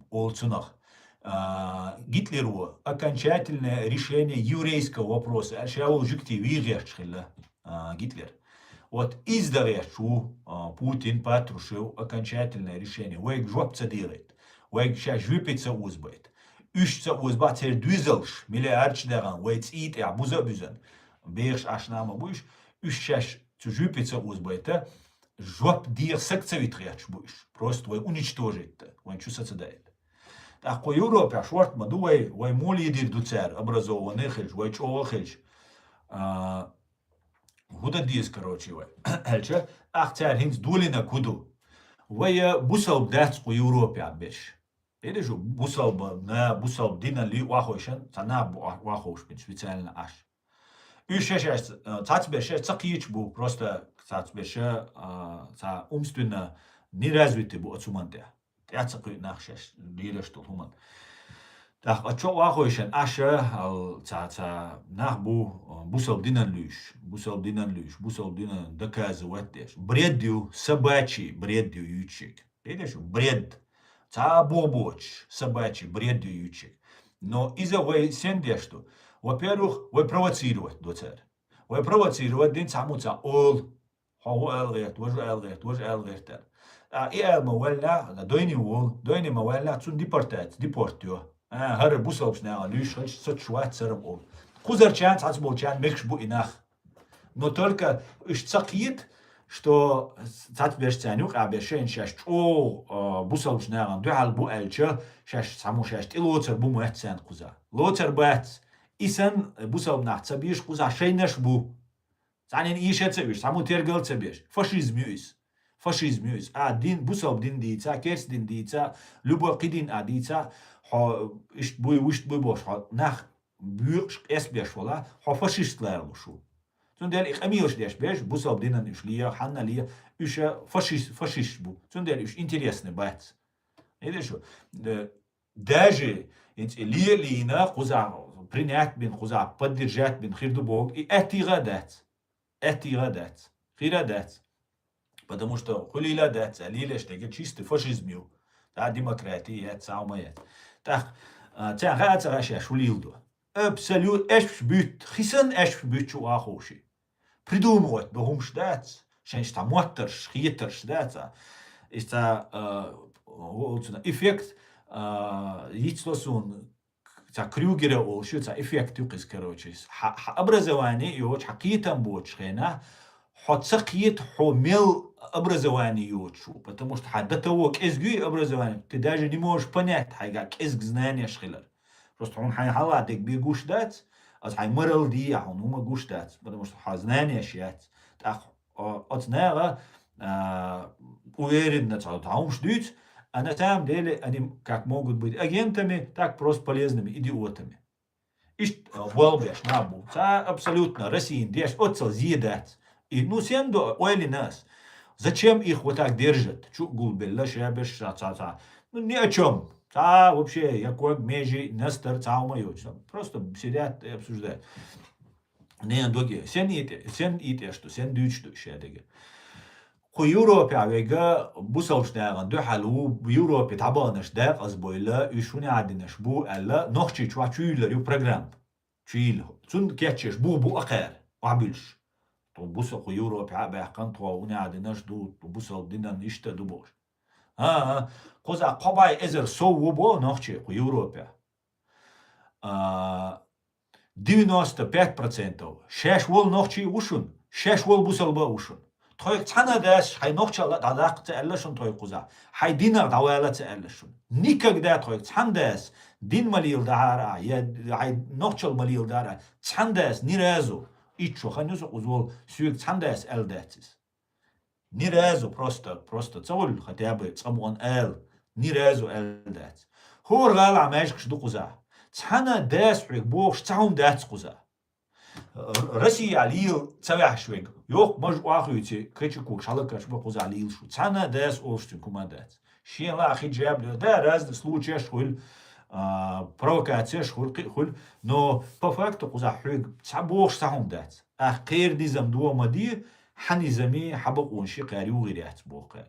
олу цунах. А, Гитлеро окончательное решение еврейского вопроса, аьлла, ша волу жуьгтий вий гӀерташ хилла, а, Гитлер. Вот иза дан гӀерташ ву, а, Путин, Патрушев, окончательное решение. Вайга жоп ца дегӀайта. Вайга шаьш жоьпе ца озабайта. Уьш ца озабахь церан доьзалш, миллиардаш дагӀан, вай цӀий тӀехь буза а буьзан. Бехаш Ӏаш нах ма бу уьш, уьш шаьш цу жоьпе ца озабайта, жоп деха саг ца вита гӀерташ бу уьш. Просто вай уничтожить дан, вайн чу са ца даийта. ТӀаккха кху Европехь шорта ма ду вай, вай муха лидер ду цара, образованный хилча, вай чӀогӀа хилча. А, хӀун дан деза, короче, вай? Аьлча, ахь цара хӀинца долийнарг хӀун ду? Вай, а, бусалба дац кху Европехь берш. Хьеда шу, бусалба на, бусалба динан лиъ вахойшан, цхьа нах бу ваховш бен специально Ӏаш. Уьш шаьш, а, цхьацберш шаьш ца кхечу бу, просто цхьацберш, а, цхьа умственно, Неразвитый бу оцу ман тӀехь. ТӀаьхьа ца кхуьйту нах шаьш лелаш долу хӀуманна. ТӀаккха а чо вахойшан аша, ал, ца, ца нах бу, а, бусалба динан луьйш, бусалба динан луьйш, бусалба динан доказывать деш. Бред ю, собачий бред ю юьйцуш ерг. Видишь, бред. Ца бохбоцуш, собачий бред ю юьйцуш ерг. Но иза вай сен деш ду? Во-первых, вай провоцировать до цара. Вай провоцировать дин цхьаммо ца олу. Хьо хӀу аьлла гӀерта, важа аьлла гӀерта, важа аьлла гӀерта аьлла. А, и аьлла ма ваьллехь, дойне волу, дойне ма ваьллехь, цунна депортация, депорт йо. А, хӀара бусалбачу наха луьйш хилча, соцуш вац царам олу. Кхузарчарна, цхьацца болчарна мегаш бу и нах. Но только уьш ца кхета, что цхьацца берш царна юкъа берш шайна шаьш чӀогӀа, а, бусалбачу нахана дуьхьал бу аьлча, шаьш цхьаммо шаьш тӀелоцар бу моьтту царна кхуза. Лоцар бац. И санна бусалба нах ца бийш кхуза шайнаш бу. Цхьаннен ийша ца уьш, цхьаммо тергал ца беш. Фашизм ю иза. Фашизм ю иза. А дин, бусалба дин дийца, керста дин дийца, любой кхин дин а дийца, хьо иштта буй, вуьшта буй бохуш, хьо нах боькъуш, къесбеш вала, хьо фашист ларалуш ву. Цундела и къамелаш деш беш, бусалба динан уьш ле, хьанна ле, уьш фашист, фашисташ бу. Цундела уьш интересный бац. Видишь, э, даже хӀинца и лелийна, кхуза принять бина, кхуза поддержать бина хир ду боху, и аьттигӀа а дац. АьттигӀа а дац. Хир а дац. Потому что хуьлийла а дац, а лелаш дерг чистый фашизм ю. Цхьа демократи яц, цхьа хӀума яц. ТӀаккха, а, царна хаа ца хаа шаьш хӀу лийла ду. Абсолют, аьшпаш буьтта, хи санна аьшпаш буьтта шу ваховши. Придумывать бан хӀумаш дац, шайн цхьа моттарш, хетарш дац. Иза цхьа, а, оцуна эффект, а, йицло суна, цхьа Крюгера олуш ю, цхьа эффект ю кхиза, короче. Хьа, хьа образование йоцуш, хьа кхетам боцуш хенахь, хьо ца кхета, хьо мел образование йоцуш ву, потому что хьан до того кӀезиг ю и образование, ты даже не можешь понять, хьайга кӀезиг знанеш хилар. Просто хьуна хьайн хьалха дерг бен гуш дац, аса хьайн мораль дийа хьуна хӀума гуш дац, потому что хьан знанеш яц. ТӀаккха, о, оцу наха, а, уверенно цхьа хӀумаш дуьйцу, а на самом деле они как могут быть агентами, так просто полезными идиотами. Иштта, а, болх беш нах бу. Цхьа абсолютно Россиян деш оццал зе дац. И, ну, сен до ойла йина ас? Зачем их вот так держат? Чу гулбелла, шабеш, ца, ца, ца. Ну, ни о чём. Ца вообще, я ког межи, настар, ца ума йоч. Просто сидят и обсуждают. Не, доги, сен ите, сен ите, что, сен дүүч ду, ше деги. Кху Европе вега бусалш даган дуьхьал ву, Европе табанаш дакъаз бойла, уьш шуни адинаш бу, аьлла, нохчи чу чуйлар ю программа. Чуйла. Цун кечеш бу, бу акхар, вабилш. То буса кху Европе а бахкан, то уни адинаш ду, то бусал динан ишта ду бош. А, а, кхуза кхобай эзер сов ву бо нохчи кху Европе. А, девяносто пять процентов шеш вол нохчи ву шун, шеш вол бусалба ву шун. Тхойк цхьана дас, хай нохчала дадакъ ца аьлла шун тхойк кхуза. Хай динар давала ца аьлла шун. Никогда тхойк цхьан дас, дин малил дара, я хай нохчал малил дара, цхьан дас ни разу. Иччо хан юсу узвол, суьг цхьан дас аьл дацис. Ни разу просто, просто ца воль, хотя бы цӀа муъан аьл, ни разу аьл дац. ХӀора гӀала а маьжкаш ду кхуза. Цхьана дас хьуьг бохуш цхьа хӀум дац кхуза. Р-, Россия лийла ца ваьхьаш вег. Йохк маж охуьйци, качи кук шалакаш ба кхуза лийла шу. Цхьана дас олуш цуьнг хӀума дац. Шен ла хиджаб ле, да, разный случаеш хуьл, а, провокацияш хуьл, кхи хуьл. Но по факту кхуза хьуьг цхьа бохуш цхьа хӀум дац. Ах кхер низам дуо ма ди, хьан низами, хьан бакъонаши кхаьр югӀир яц боху кхаьр.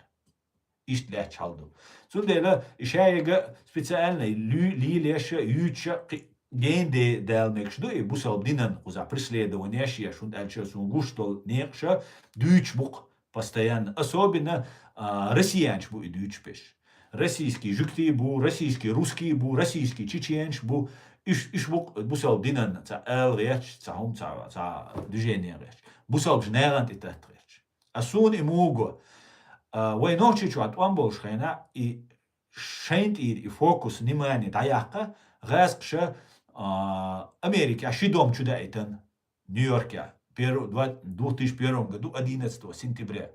Иштта лаьтташ хьал ду. Цундела и шайга специально лу-, лийла еш а, юьйцуш а кхи-, гейн де дала мегаш ду, и бусалба динан кхуза преследованеш еш, хӀунда аьлча суна гуш долу некъаша дуьйцуш бу-кх постоянно. Особенно, а, россиянаш бу и дуьйцуш беш. Российский жуьгтий бу, российский русский бу, российский чеченаш бу. Иш, иш бу-кх бусалба динан цхьа ала гӀерташ, цхьа хӀума, цхьа, цхьа движение гӀерташ. Бусалбаш нагӀан тӀе татта гӀерташ. А суна и муго, а, вай нохчи чохь тӀом болуш хенахь, и шайн тӀера и фокус, внимание дӀаяккха, гӀаскхаша, а, Америка ши дом чу даийтан, Нью-Йорке, перв-, два-, двух тысячи первом году, одиннадцатого сентября.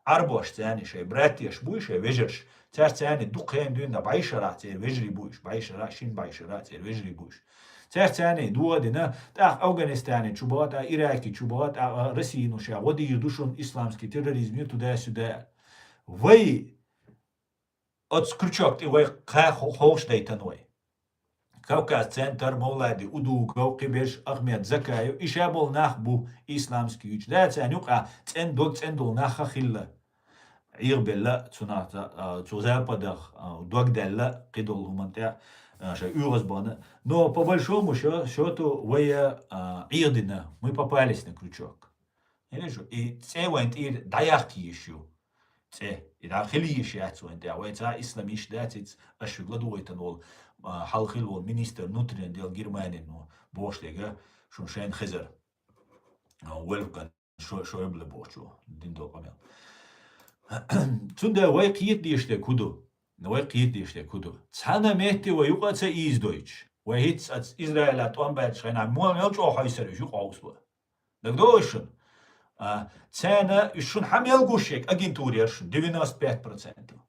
Арбош царни шай братеш буй, шай вежарш. Цар царни дукха хен дуьйна бӀайшара церан вежарий буй, бӀайшара, шин бӀайшара церан вежарий буй. Цар царни дуа дина, тӀаккха Афганистане чу бала, тӀаккха Ираке чу бала, тӀаккха Россия ну ша гӀо дийр ду шун исламский терроризм ю туда-сюда. Вай оцу крючок тӀе вай кхаьхо ховш дайтан вай. Кавказ центр, Мовлади Удугов, кхиберш Ахмед Закаев, и ша болу нах бу исламский юьйцу. Да, царна юкъа цӀен дог, цӀен долу нах а хилла. ӀийгӀабелла, цунах, а, цу западах, а, дог даьлла, кхидолу хӀуманна тӀе, а, шайн уьгӀазбана. Но по большому счё-, счёту вай, а, ӀийгӀадина, мы попались на крючок. Хьийна шу, и цӀе вайн тӀера дӀаяккха йиш ю. ЦӀе, и дӀа хила йиш яц вайн тӀехь. Вай цхьа исламист дац иза, аш шуьга ладугӀуьйтан волу, а, хьалха хилла волу министр внутренних дел Германин ву, бохуш дерг, шуна шайна хезар. А, Вольфганг Шо-, Шойбле бохучо, дина долу къамел. Цундела вай кхета дезаш дерг хӀун ду? Вай кхета дезаш дерг хӀун ду? Цхьана метте вай юкъа а ца ийзадойтуш, вай хӀинца аца Израиля тӀом баьллачу хенахь, мо мел чӀогӀа хьойсара уьш юкъа хьовсабо. ДагадогӀий шуна? А, царна уьш шуна хьан мел гуш ерг агентура яра шуна, девяносто пять процентов.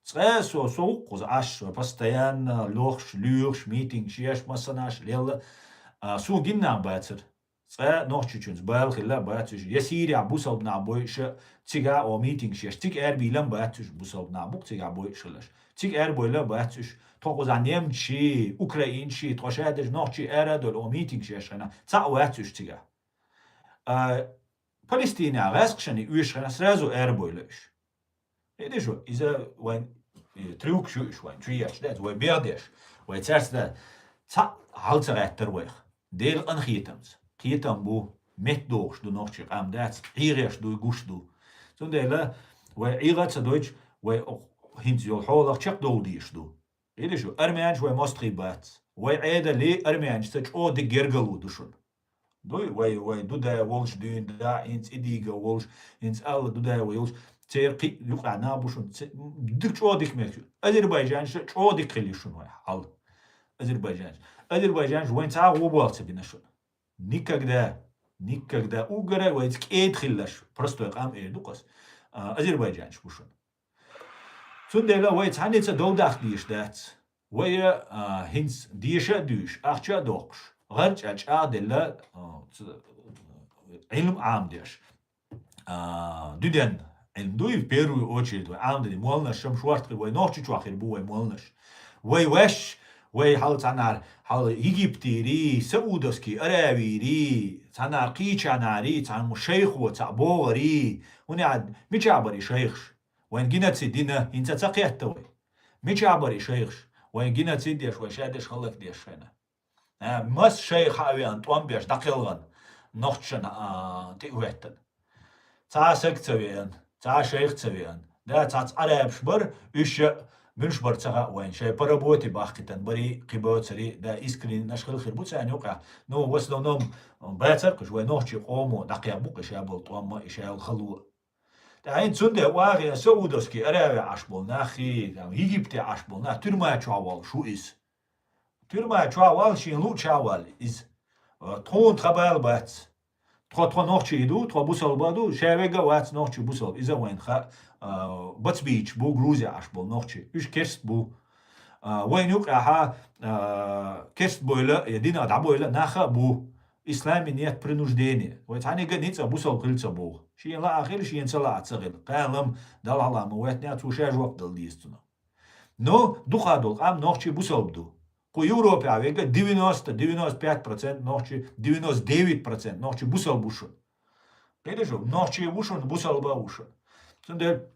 Цкъа со, со ву кхуза Ӏаш, со постоянно лохуш, лоьхуш, митингаш еш, массанаш лелла, а, суна гина нах бацара. Цкъа Нохчийчуьнца бала хилла а бац уьш. Я Сирехь бусалба нах бойуш а, цигахь а о митингаш еш, цига арабийлан бац уьш, бусалба нах бу-кх цигахь бойуш хиларш. Цига арабойла а бац уьш. Тхо кхузахь немцаший, украинцаший, тхо шадерш нохчий ара а долу о митингаш еш хенахь, цхьаъ вац уьш цигахь. А, Палестинехь гӀаскхашна оьшуш хенахь, сразу арабойла уьш. Хьийна шу, иза вайн, э, трюк шу уьш вайн, чу еш дац, вай бех деш, вай цаьрца дац. Цхьаъ хьал ца гӀаьттара вайх. Делан къинхетамца. Кхетам бу, меттадогӀуш ду нохчий къам дац, ӀийгӀеш ду, гуш ду. Цундела вай ӀийгӀа а ца дойтуш, вай хӀинца йолу хьолах чекхдовла дезаш ду. Хьийна шу, армянаш вай мостагӀий бац. Вай Ӏедале армянашца чӀогӀа дика гергарло ду шуна. Дуй, вай, вай Дудаев волуш дуьйна да, хӀинца и дийга волуш, хӀинца Алла Дудаев волуш, церан кхин а юкъахь нах бу шуна, ц-, дика чӀогӀа дика мега шуна. Азербайджанаш чӀогӀа дика хилла шуна вай хьал. Азербайджанаш. Азербайджанаш вайн цхьа а гӀо болх ца бина шуна. Никогда, никогда. Уггара вайца кӀеда хилларш, простой къам эр ду-кх ас. А, азербайджанаш бу шуна. Цундела вай цхьаьнца дов дахка дезаш дац. Вай, а, хӀинца деша а дуьйш, ахча а доккхуш, гӀарчӀа чӀагӀделла, а, ц-, Ӏилма Ӏамадеш. А, дуьден Ӏилма дуй, в первую очередь, вай Ӏамадин молланаш шам шорта хир, вай Нохчийчохь хир бу вай молланаш. Вай ваьш, вай хьал цхьанара, хьал Египтийрий, Саудовский Аравийрий, цхьанара кхечанарий, цхьамма шайхо, цхьа богӀарий, хӀунда аьлча, мичахь бара и шайхаш? Вайн геноцид дина, хӀинца ца кхетта вай. Мичахь бара и шайхаш? Вайн геноцид деш, вай шадерш хӀаллакдеш хенахь. А, мас шайх хьа а веана, тӀом беш, дӀакхелхана, нохчашна, а, тӀе а хӀоьттина. Цхьа а саг ца веана, цхьа а шайх ца веана. Да, цхьацца Ӏарабаш бара, уьш а муьлш бара ца хаьа вайна, шайн по работе бахкийтина барий, кхин боцурий, да, искреннаш хила хир бу царна юкъахь. Ну, в основном, бацара-кх уьш, вай нохчийн къомо дӀакхехь бу-кх и ша болу тӀом а, и ша йолу хало а. ТӀаккха хӀинца цундела вахе Саудовский Аравия Ӏаш болу наххий, там, Египте Ӏаш болу нах, туьрма чохь волуш ву иза. Туьрма чохь валла, шен луъчохь валла иза. Тхуна тхан бала бац. Тхо, тхо нохчий ду, тхо бусалба ду, ша вега а вац нохчий бусалба. Иза вайна хаьа, а, бацбийча бу Грузия Ӏаш болу нохчий. Уьш керст бу. А, вайна юкъахьа, а, керст бойла, я дина дӀабойла нах а бу. Исламе нет принуждения. Вай цхьаьннега а ницкъ бусалба хила ца боху. Шена лаа хила, шена ца лаа ца хила. Кхалам Далла хьалха ма веттинехь, цо ша жоп дала деза цунах. Но дукха долу къам нохчий бусалба ду. Кху Европехь вега девяносто, девяносто пять процент нохчий, девяносто девять процент нохчий бусалба ву шуна. Кхеташ ду, нохчий ву шуна, бусалба ву шуна. Цундела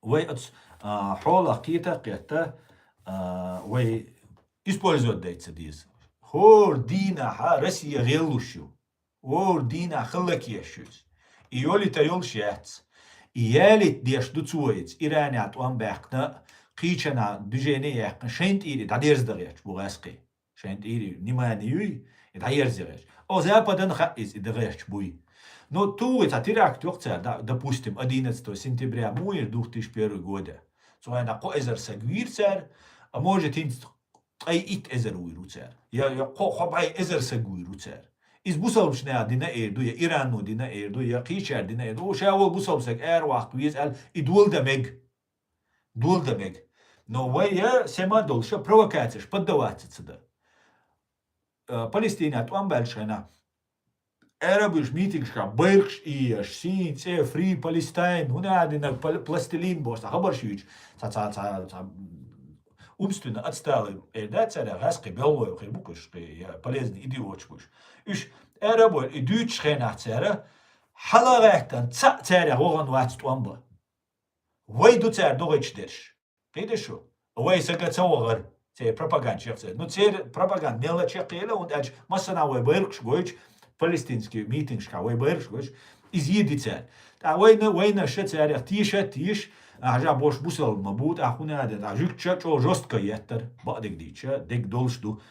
вай оцу, а, хьолах кхета а кхетта, а, вай использовать дайта ца деза. ХӀора дийнахьа Россия гӀеллуш ю. ХӀора дийнахь хӀаллакъеш ю иза. И йолийта йолуш яц. И ялийта деш ду цо иза. Иранехь тӀом баьккхина, кхечанхьа движение яьккхина, шайна тӀера и дӀадерза дан гӀерташ бу гӀаскхий. Шайна тӀера и внимание юй, и дӀаерза гӀерташ. О, Западана хаьа иза, и дан гӀерташ буй. Но тухий цхьа теракт йоккху цара, да, допустим, одиннадцатого сентября, муха йира, две тысячи первый года. Цу хенахь кхо эзар саг вийра цара, а может, хӀинца ткъе итт эзар вуьйр ву цара. Я, я кхо, кхо бӀе эзар саг вуьйр ву цара. Иза бусалбачу наха дина эр ду, я Ирано дина эр ду, я кхечара дина эр ду. О, ша волу бусалба саг ара ваккха веза аьлла, и дола дан мега. Дола дан мега. Но вай я сема долуша провокацеш поддаваться ца дан. Э, Палестинехь тӀом баьллачу хенахь Арабаш митингашка байракхаш ийеш, син цӀе, Free Palestine, хӀуна динаг пал-, пластилин бос, цхьа хабар шийч, цхьа, цхьа, цхьа, цхьа умственно отсталый эр да цара, гӀаскхи беллой, хир букуш, кхи, я полезный идиотш буш. Уж арабой, и дуьйцуш хенахь цара, хьалагӀаьттан цхьаъ цара вогӀан вац тӀом ба. Вай ду цара догӀечу дерш. Кхийда шу? Вай сага ца вогӀар, церан пропаганда чекхца. Ну, церан пропаганда мелла чекхъела, хӀунда аьлча массана вай байракхаш гойтуш, палестинский митингашка вай байракхаш гойтуш, иза йиди цара. ТӀа вайна, вайна ша царех тийша, тийш, а, хьажа бош бусалба ма бу, тӀа хӀуна а де, тӀа жуьгташа чӀо жестко еттар, бакъдиг дийча, дег долуш ду.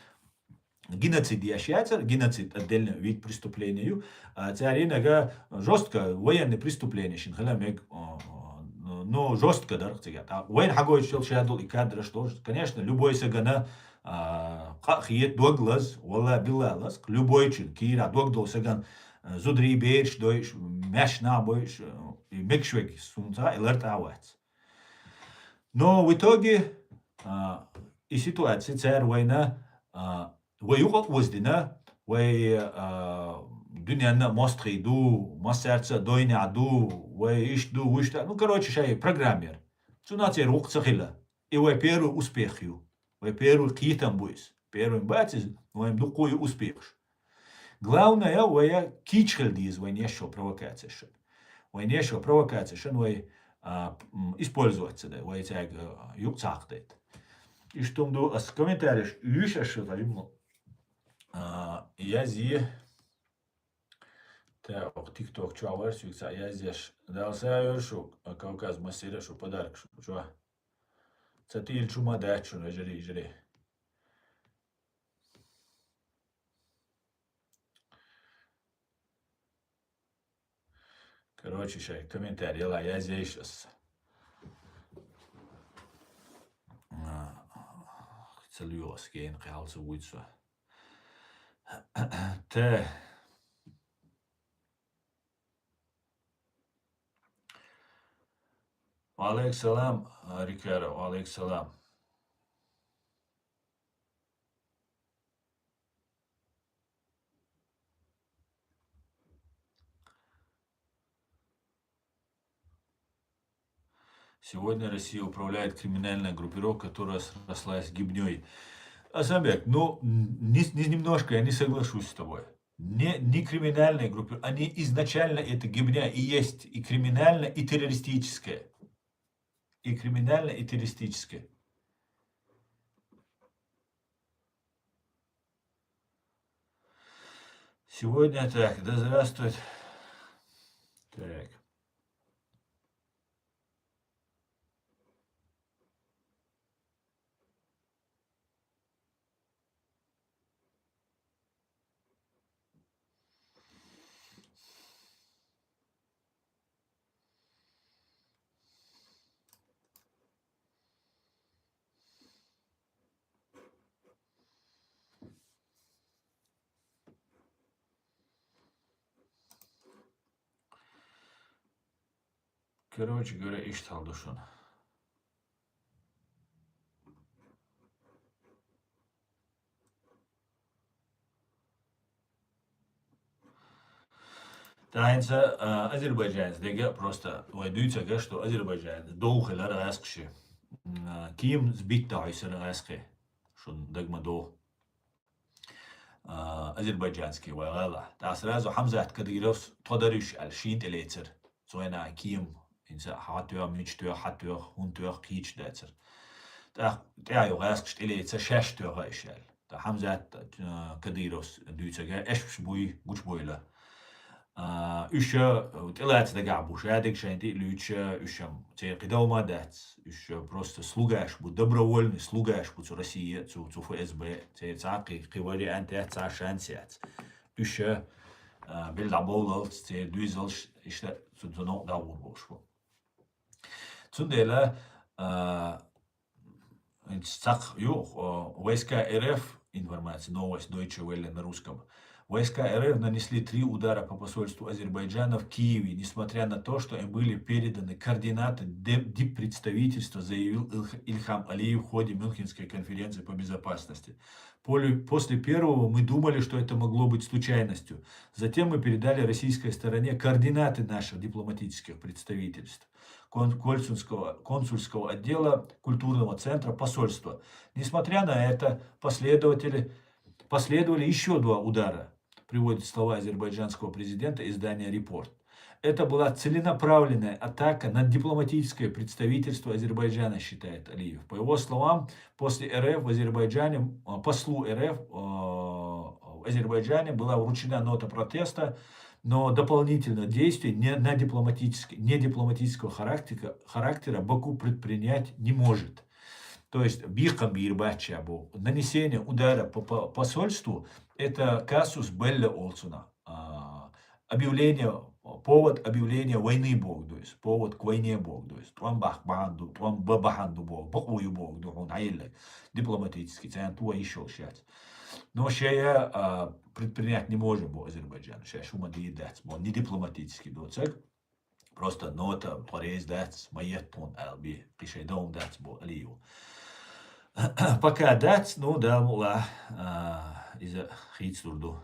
Геноцид еш яцара, геноцид отдельный вид преступления ю. А, цара йинага жестко военный преступление шин хила мег, а, а, ну, жестко дар цига. А вайн хьагойтуш йол шадул и кадраш тоже. Конечно, любой сагана, а, къа хиет дог лаз, валла билла лаз, любой чин, кира дог дол саган, а, зудри берш дойш, мяш на бойш, а, и мекшвег сунца, и ларта вац. Но в итоге, а, и ситуация цара вайна, а, вай юкъа оздина, вай, а, дуьненна мостхий ду, массаьрца дойнехь ду, вай иш ду, вуш ду. Ну, короче, шай программер. Цуна церан вукху ца хила. И вай первый успех ю. Вай первый кхетам бу иза. Первый бац иза, но вайн дуккху ю успехаш. Главное, вай кийча хила деза, вайн ешо провокацешан. Вайн ешо провокацешан вай, а, м, использовать ца дай, вай цаьрга, а, юкъ ца хьакхадайта. Иштта хӀума ду, ас комментареш уьш аш шу, а, язъе. Та, ох, TikTok чу а вара, суьйца язъеш. Дала са йора шу, а, Кавказ мастера шу, подарок шу, чу. Ца тӀийла чу ма дац шуна, вежарий, вежарий. Короче, шай комментарий яла язъеш ас. А, ца лоьху ас, гена кхин хьалца вуьйцу со. Тэ. Ва алейкум салам, Рикаро, ва алейкум салам. Сегодня Россия управляет криминальная группировка, которая срослась с гибнёй. Асамбек, ну, н-, не, не немножко, я не соглашусь с тобой. Не, не криминальная группировка, они изначально, это гибня и есть и криминальная, и террористическая. И криминальная, и террористическая. Сегодня так, да здравствует. Так. Короче говоря, иштта хьал ду шуна. ТӀаьхьенца, а, азербайджанец дега просто вай дуьйцага, что азербайджанец дов хилар гӀаскхи. М, а, кийм збитта хьойсар гӀаскхи. Шун дагма дов. А, азербайджанский вай гӀала. ТӀа сразу Хьамзат Кадыровс тхо даруьш аьлла, шийна тӀелецар. Цойна кийм, инца хьатоьгӀа, мича тоьгӀа, хьатоьгӀа, хӀун тоьгӀа, кхийча дацар. ТӀаккха тӀаьхьа йо гӀаскхаш тӀелеца шаьш тоьгӀа иша аьлла. ТӀа Хьамзат, а, Кадыровс дуьйцага, эшпаш буй, гучбойла. А, уьш, а, тӀелаца дагахь бу, шадерг шайн тӀе а луьйча, уьш ам церан кхидал ма дац. Уьш, а, просто слугаш бу, добровольный слугаш бу цу Россия, цу, цу ФСБ, церан цхьа кхи, кхи вариант яц, цхьа шанс яц. Уьш, а, белла дӀабовлалц, церан дуьйзалш, иштта цу, цу новкъа дӀагӀур болуш бу. Цундела, а, цхьаъ ю, а, войска РФ, информация, новость Deutsche Welle на русском, Войска Р Ф нанесли три удара по посольству Азербайджана в Киеве, несмотря на то, что им были переданы координаты де- диппредставительства, заявил Илх- Ильхам Алиев в ходе Мюнхенской конференции по безопасности. Поле- После первого мы думали, что это могло быть случайностью. Затем мы передали российской стороне координаты наших дипломатических представительств, кон- консульского, консульского отдела, культурного центра, посольства. Несмотря на это, последователи, последовали еще два удара, приводит слова азербайджанского президента издание «Репорт». Это была целенаправленная атака на дипломатическое представительство Азербайджана, считает Алиев. По его словам, после Р Ф в Азербайджане, а, послу Р Ф, а, в Азербайджане была вручена нота протеста, но дополнительных действий не, на дипломатический, не дипломатического характера, характера Баку предпринять не может. То есть, бийкъан бийир бац бу. Нанесение удара по, по посольству, это казус белли олцуна. А, объявление, повод объявления войны бу, то есть, повод к войне бу, то есть, тӀом бахь бахьан ду, тӀом ба бахьан ду бу, бакъ вуй бу, ду хун хьайиллаг. Дипломатический, цан туа ишол шац. Но шая, а, предпринять не можем бу Азербайджан, шая шума дийр дац бу, не дипломатический доцаг. Просто нота, порез дац, ма еттун алби, кишай даун дац бу Алиев. Пока дац, ну да, мула, а, иза хийц дурду.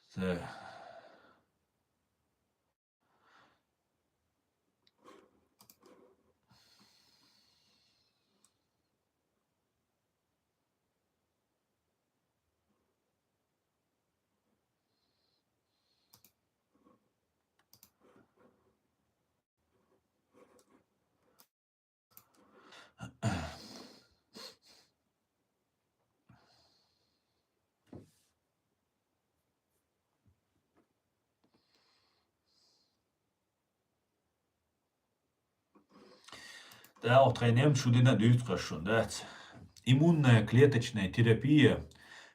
Се. Да, вот тхайнем шудина дюйт кашун, да. Иммунная клеточная терапия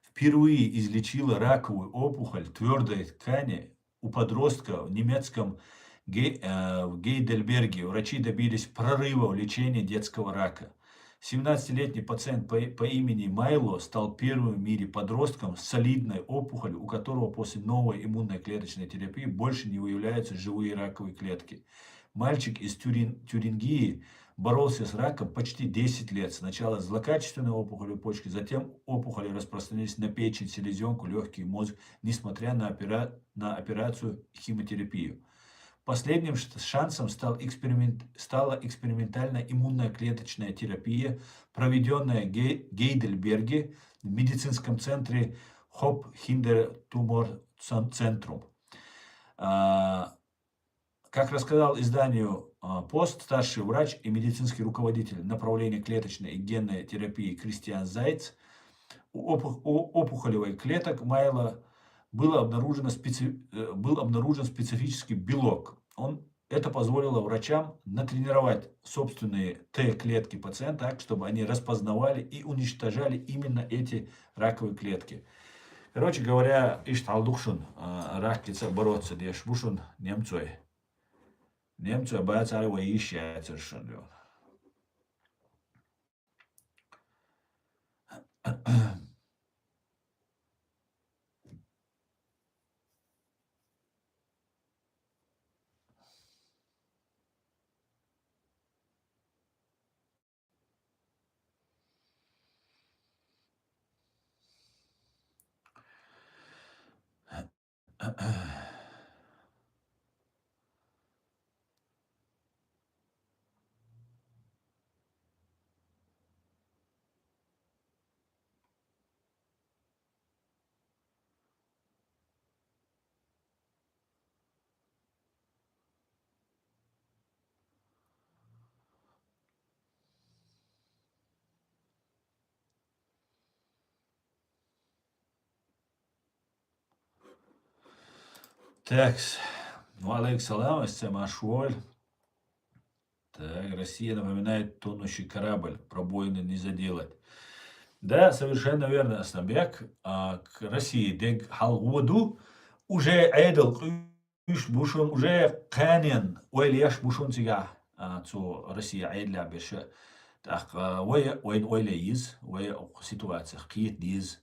впервые излечила раковую опухоль твердой ткани у подростка в немецком Ге- э, в Гейдельберге. Врачи добились прорыва в лечении детского рака. Семнадцатилетний пациент по, по имени Майло стал первым в мире подростком с солидной опухолью, у которого после новой иммунной клеточной терапии больше не выявляются живые раковые клетки. Мальчик из Тюрин- Тюрингии боролся с раком почти десять лет. Сначала злокачественные опухоли почки, затем опухоли распространились на печень, селезенку, легкие, мозг, несмотря на, опера- на операцию и химиотерапию. Последним ш- шансом стал эксперимент, стала экспериментальная иммунная клеточная терапия, проведенная в Ге- Гейдельберге в медицинском центре Hopp Kinder Tumor Cen- Centrum. А, Как рассказал изданию а, «Пост» старший врач и медицинский руководитель направления клеточной и генной терапии Кристиан Зайц, у опух- у опухолевой клеток Майла было обнаружено специ- э, был обнаружен специфический белок. Он, это позволило врачам натренировать собственные Т-клетки пациента так, чтобы они распознавали и уничтожали именно эти раковые клетки. Короче говоря, ишт халдукшун, а, рак кица бороться деш бушун немцой. Немцой бацари ва иш яцершун. Так, ва алейкум салам, эссе машволь. Так, Россия напоминает тонущий корабль, пробоины не заделать. Да, совершенно верно, Асланбек. А, к России дег хьалгӀо ду, уже Ӏедал къуьйш бу шун, уже кханен ойла еш бу шун цигахь, а, цу Россия Ӏедалехь берш. ТӀаккха вай, вайна ойла е еза, вай оцу ситуацех кхета деза.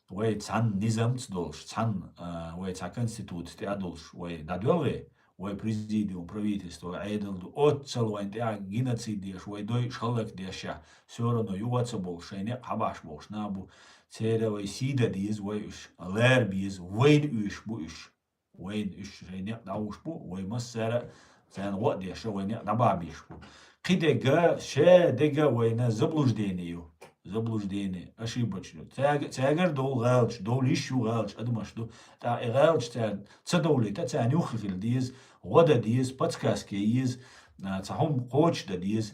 Вай цхьана низамца долуш, цхьана, а, вай цхьа конституция тӀехь долуш, вай дӀадоьлхий, вай президиум, правительство, вай Ӏедал ду, оццал вайна тӀехь геноцид деш, вай дойуш хӀаллакдеш, всё равно юха а ца болуш, шайн некъ хьабахьаш болуш нах бу. Церан вай сий дан деза, вай уьш лара беза, вайна уьш бу уьш. Вайна уьш шайн некъ дӀавуш бу, вай массара а царна гӀо а деш, вай некъ дӀабахьа безаш бу. Кхин дега, ша дега вайна заблуждение ю. Заблуждение, ошибочно. Цаьрга-, цаьргара довла гӀалаташ, довла йиш ю гӀалаташ адамаш ду. ТӀаккха и гӀалаташ царна ца довлийта, царна юххе хила деза, гӀо дан деза, подсказка е еза, а, цхьа хӀума кхочушдан деза.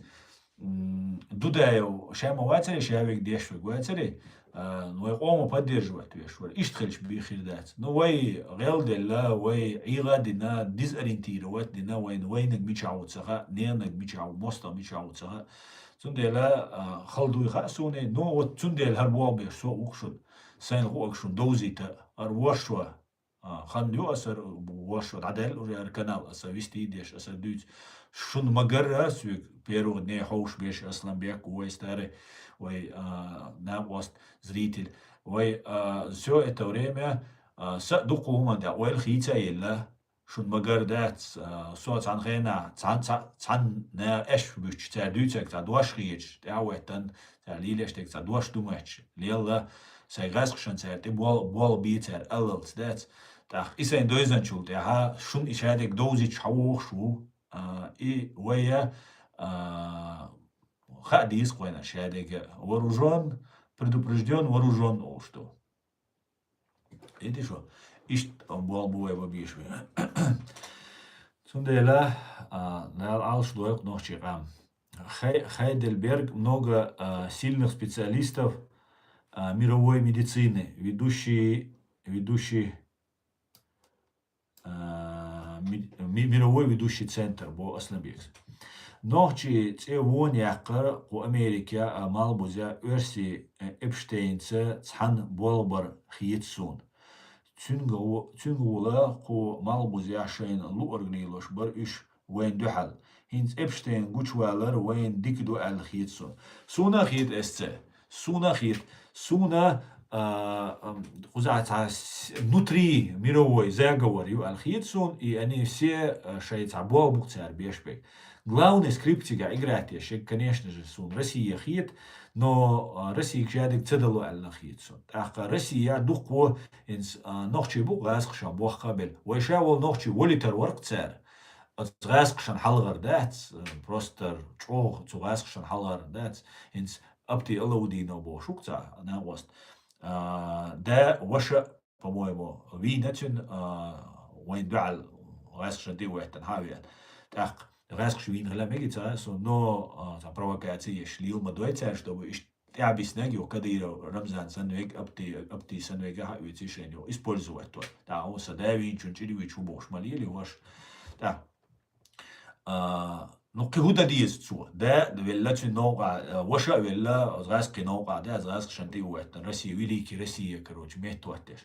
М, Дудаев ша ма вацаре, ша вега деш вега вацаре, а, вай къома поддерживать веш вара. Иштта хилча бен хир дац. Ну, вай гӀелделла, вай ӀийгӀа дина, дезориентировать дина, вайна вайнаг мичахь ву ца хаьа, ненаг мичахь ву, мостагӀа мичахь ву ца хаьа. Цундела, а, хала дуй хаьа суна, ну, вот цундела хӀара болх беш со а ву-кх шуна. Сайна гӀуъаг шуна довзийта, хӀара вошва. А, хан ю аса, вошва дӀадаьлла уже хӀара канал, аса вести деш, аса дуьйцу. Шуна ма-гарра, соьга первых дней хьовш беш Асланбек ву, вай старый, вай, а, накъост, зритель. Вай, а, всё это время, а, са а дуккха хӀуманна тӀехь ойла хийца а елла, шуна ма-гарра дац, а, со цхьана хенахь, цхьан-, цхьа-, цхьанна аьшпаш буьттуш, цара дуьйцург цхьа дош хеташ, тӀаьхьа а веттан, цара лелош дерг цхьа дош ду моьттуш лелла, сайн гӀаскхашна цара тӀе бол-, болх бе цара аллалц дац. ТӀаккха и сайн девзачул тӀаьхьа шуна и шадерг довзуьйтуш хьан вогӀуш ву, а, и вай, а, хаа деза-кх вайна шадерг: вооружён, предупреждён, вооружён олуш ду. Иди шо, иштта болх бу вай бан безаш бен. Цундела, а, Дала Ӏалаш дойла-кх нохчийн къам. Хай-, Хайдельберг много, а, сильных специалистов, а, мировой медицины, ведущий, ведущий, а, ми-, ми-, мировой ведущий центр, бо Асланбекс. Нохчийн цӀе вон яккхар кху Америка а, Малбузе а, оьрси, э, Эпштейнца цхьаьна болх бар хета суна. Цуьнга гӀу-, цуьнга гӀула кху Малбузехь шайна луъург лелош бара уьш вайна дуьхьал. ХӀинца Эпштейн гучувалар вайна дика ду аьлла хета суна. Суна а хета эсца. Суна а хета. Суна, а, ам, кхузахь цхьа с-, внутри мировой заговор ю аьлла хета суна, и они все, а, шайн цхьа болх бу-кх цара беш берг. Главный скрипка цигахь играть еш ерг, конечно же, суна Россия хета, но, а, Россияга шадерг ца дало аьлла хета суна. ТӀаккха Россия дуккха, хӀинца, а, нохчий бу-кх гӀаскхашна бохка а белла. Вай ша волу нохчий волуьйтур вара-кх цара. Оцу гӀаскхашна хьалхара дац, э, просто чӀогӀа цу гӀаскхашна хьалхара дац. ХӀинца Апти Алаудинов бохуш ву-кх цхьа накъост. А, да, ваша, по-моему, вийна цуьнан, а, вайн дуьхьал гӀаскхашна тӀе а веттина, хьа а веана. ТӀаккха гӀаскхаш вийна хила мегий цхьа а, со, но, а, цхьа провокаци еш лела ма дой цаьрга, чтобы иштта тӀаьхьабиснарг ю Кадыров Рамзан санна верг, Апти, Апти санна верг а хьаоьций шайна ю, использовать ван. ТӀаккха хӀун сан да вийначун чӀир вийча хӀун бохуш ма лелий ваша. ТӀаккха, а, ну, кхин хӀун дан деза цо? Да велла цуьнан новкъахь, а, ваша а велла, оцу гӀаскхийн новкъахь да, оцу гӀаскхашна тӀе а веттина, Россия, великий Россия, короче, меттахӀоттаеш.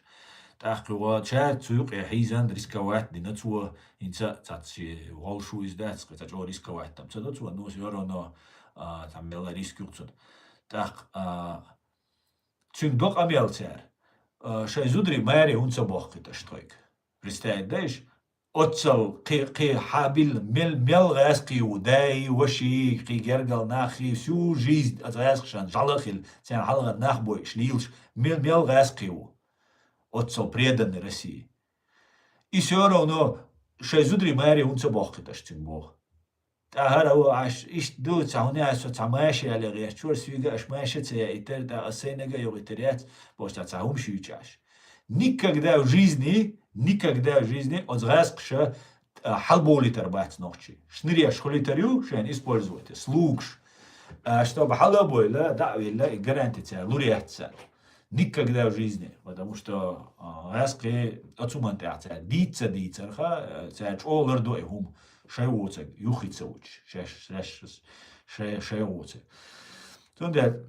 ТӀаккха юха ша цу юкъе хьийзан рисковать дина цо, хӀинца а цхьацца шен гӀолш ву иза дац, кхин цхьа чӀогӀа рисковать там ца до цо, ну, всё равно, а, там мелла риск ю-кх цунна. ТӀаккха, а, цуьнга до къамел цара, а, шайн зударий маре хӀунда ца бохкуьйту аша тхоьга? Представить дайша? Оццал кхин, кхин хьабилла мел, мел гӀаьскхий ву, даи, ваши, кхин гергал нахи, всю жизнь оцу гӀаьскхашна жӀала а хилла, царна хьалха нах бойуш, лелаш, мел, мел гӀаьскхий ву. Оццал преданный России. И всё равно шайн зударий маре хӀунда ца бохкуьйту аша цуьнга боху? ТӀаьхьара а ву, аш иштта ду, цхьа хӀуна аьлла со цхьа маша яле гӀерташ вара, соьга аша маша ца яийтара, тӀаккха ас сайнага а йохийтар яц, бохуш цхьа, цхьа хӀума шуьйчу аш. Никогда в жизни, никогда в жизни оцу гӀаскхаша, а, хьалабовлийтар бац нохчий. Шныреш хуьлийтар ю, шайна использовать, слугаш. А, чтобы хьала а бовла, дӀа а велла, и гарантия цара лур яц царна. Никогда в жизни. Потому что, а, гӀаьскхий оцу хӀуманна тӀехь цара дийца ца дийцарха, а, цара чӀогӀа лардо и хӀума. шай воцаг, юххе ца вучу, шаьш, шаьш, шай, шай воцаг. Цундела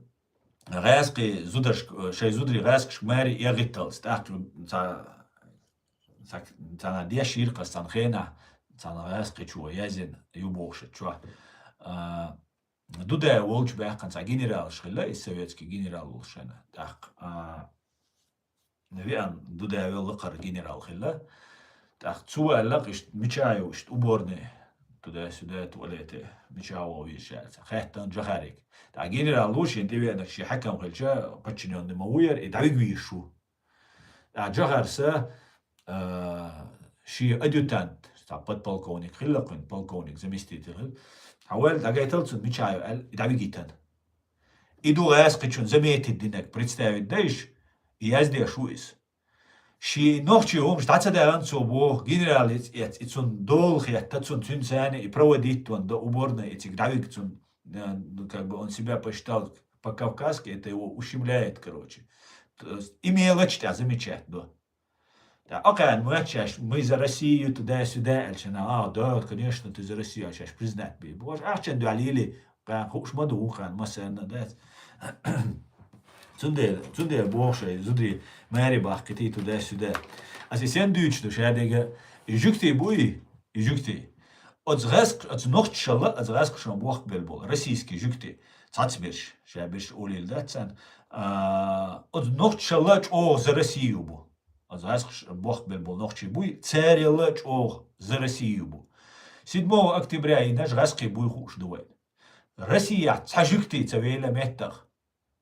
гӀаьскхи зударшка, шай зударий гӀаьскхашка маре эгӀитталц, тӀаккха ца, ца, царна деш йира-кх ас цхьана хенахь, цхьана гӀаьскхичо яздина ю бохуш чохь. А, Дудаев волчу баьккхина цхьа генералаш хилла, и советский генерал волуш шайна. ТӀаккха, а, веана Дудаев лакхара генерал хилла. ТӀаккха цо аьлла-кх иштта, мича ю иштта уборный, туда-сюда, туалете, мича вогӀу везаш аьлла, хаьттина Джохарига. ТӀаккха генерал ву шена тӀевеанарг шен хьаькам хилча, подчинённый ма ву яра, и дӀавига везаш ву. ТӀаккха Джохарса, а, шен адъютант, цхьа подполковник хилла кхуьнан, полковник заместитель хилла. Хьан ваьлла дӀагайтал цунна мича ю аьлла, и дӀавигийтина. И ду гӀаьскхичунна заметить динарг, представить дайш, и яздеш ву иза. Шен нохчийн хӀумаш дӀа ца даьхна цо боху, генерал эц-, эц-, и цунна дола хетта, цунна цуьнца цхьаьна и проводить ван до уборной, и цига дӀавига цунна, э, ну, как бы он себя посчитал по-кавказски, это его ущемляет, короче. То есть и мелочь тӀехь замечать до. ТӀаккха кхана моьтту шаьш, мы за Россию, туда-сюда, аьлча, а, да, конечно, ты за Россию, аьлла шаьш признать бе. Боже, ахчан дуьхьал йили, кхана хууш ма ду, кхана массарна, дац. Цундела, цундела боху шайн зударий маре бахкийти туда-сюда. Ас и сен дуьйцуш ду шадерг, и жуьгтий буй, и жуьгтий. Оцу гӀаьск-, оцу нохчашалла, оцу гӀаьскхашна бохкабелла болу, российский жуьгтий. Цхьацца берш, ша берш олийла дац царна. А, оцу нохчашалла чӀогӀа за Россию бу. Оцу гӀаьскхаша бохкабелла болу нохчий буй, царалла чӀогӀа за Россию бу. Седьмого октября йинарш гӀаьскхий буй хууш ду вайн. Россияхь цхьа жуьгтий ца вела меттах.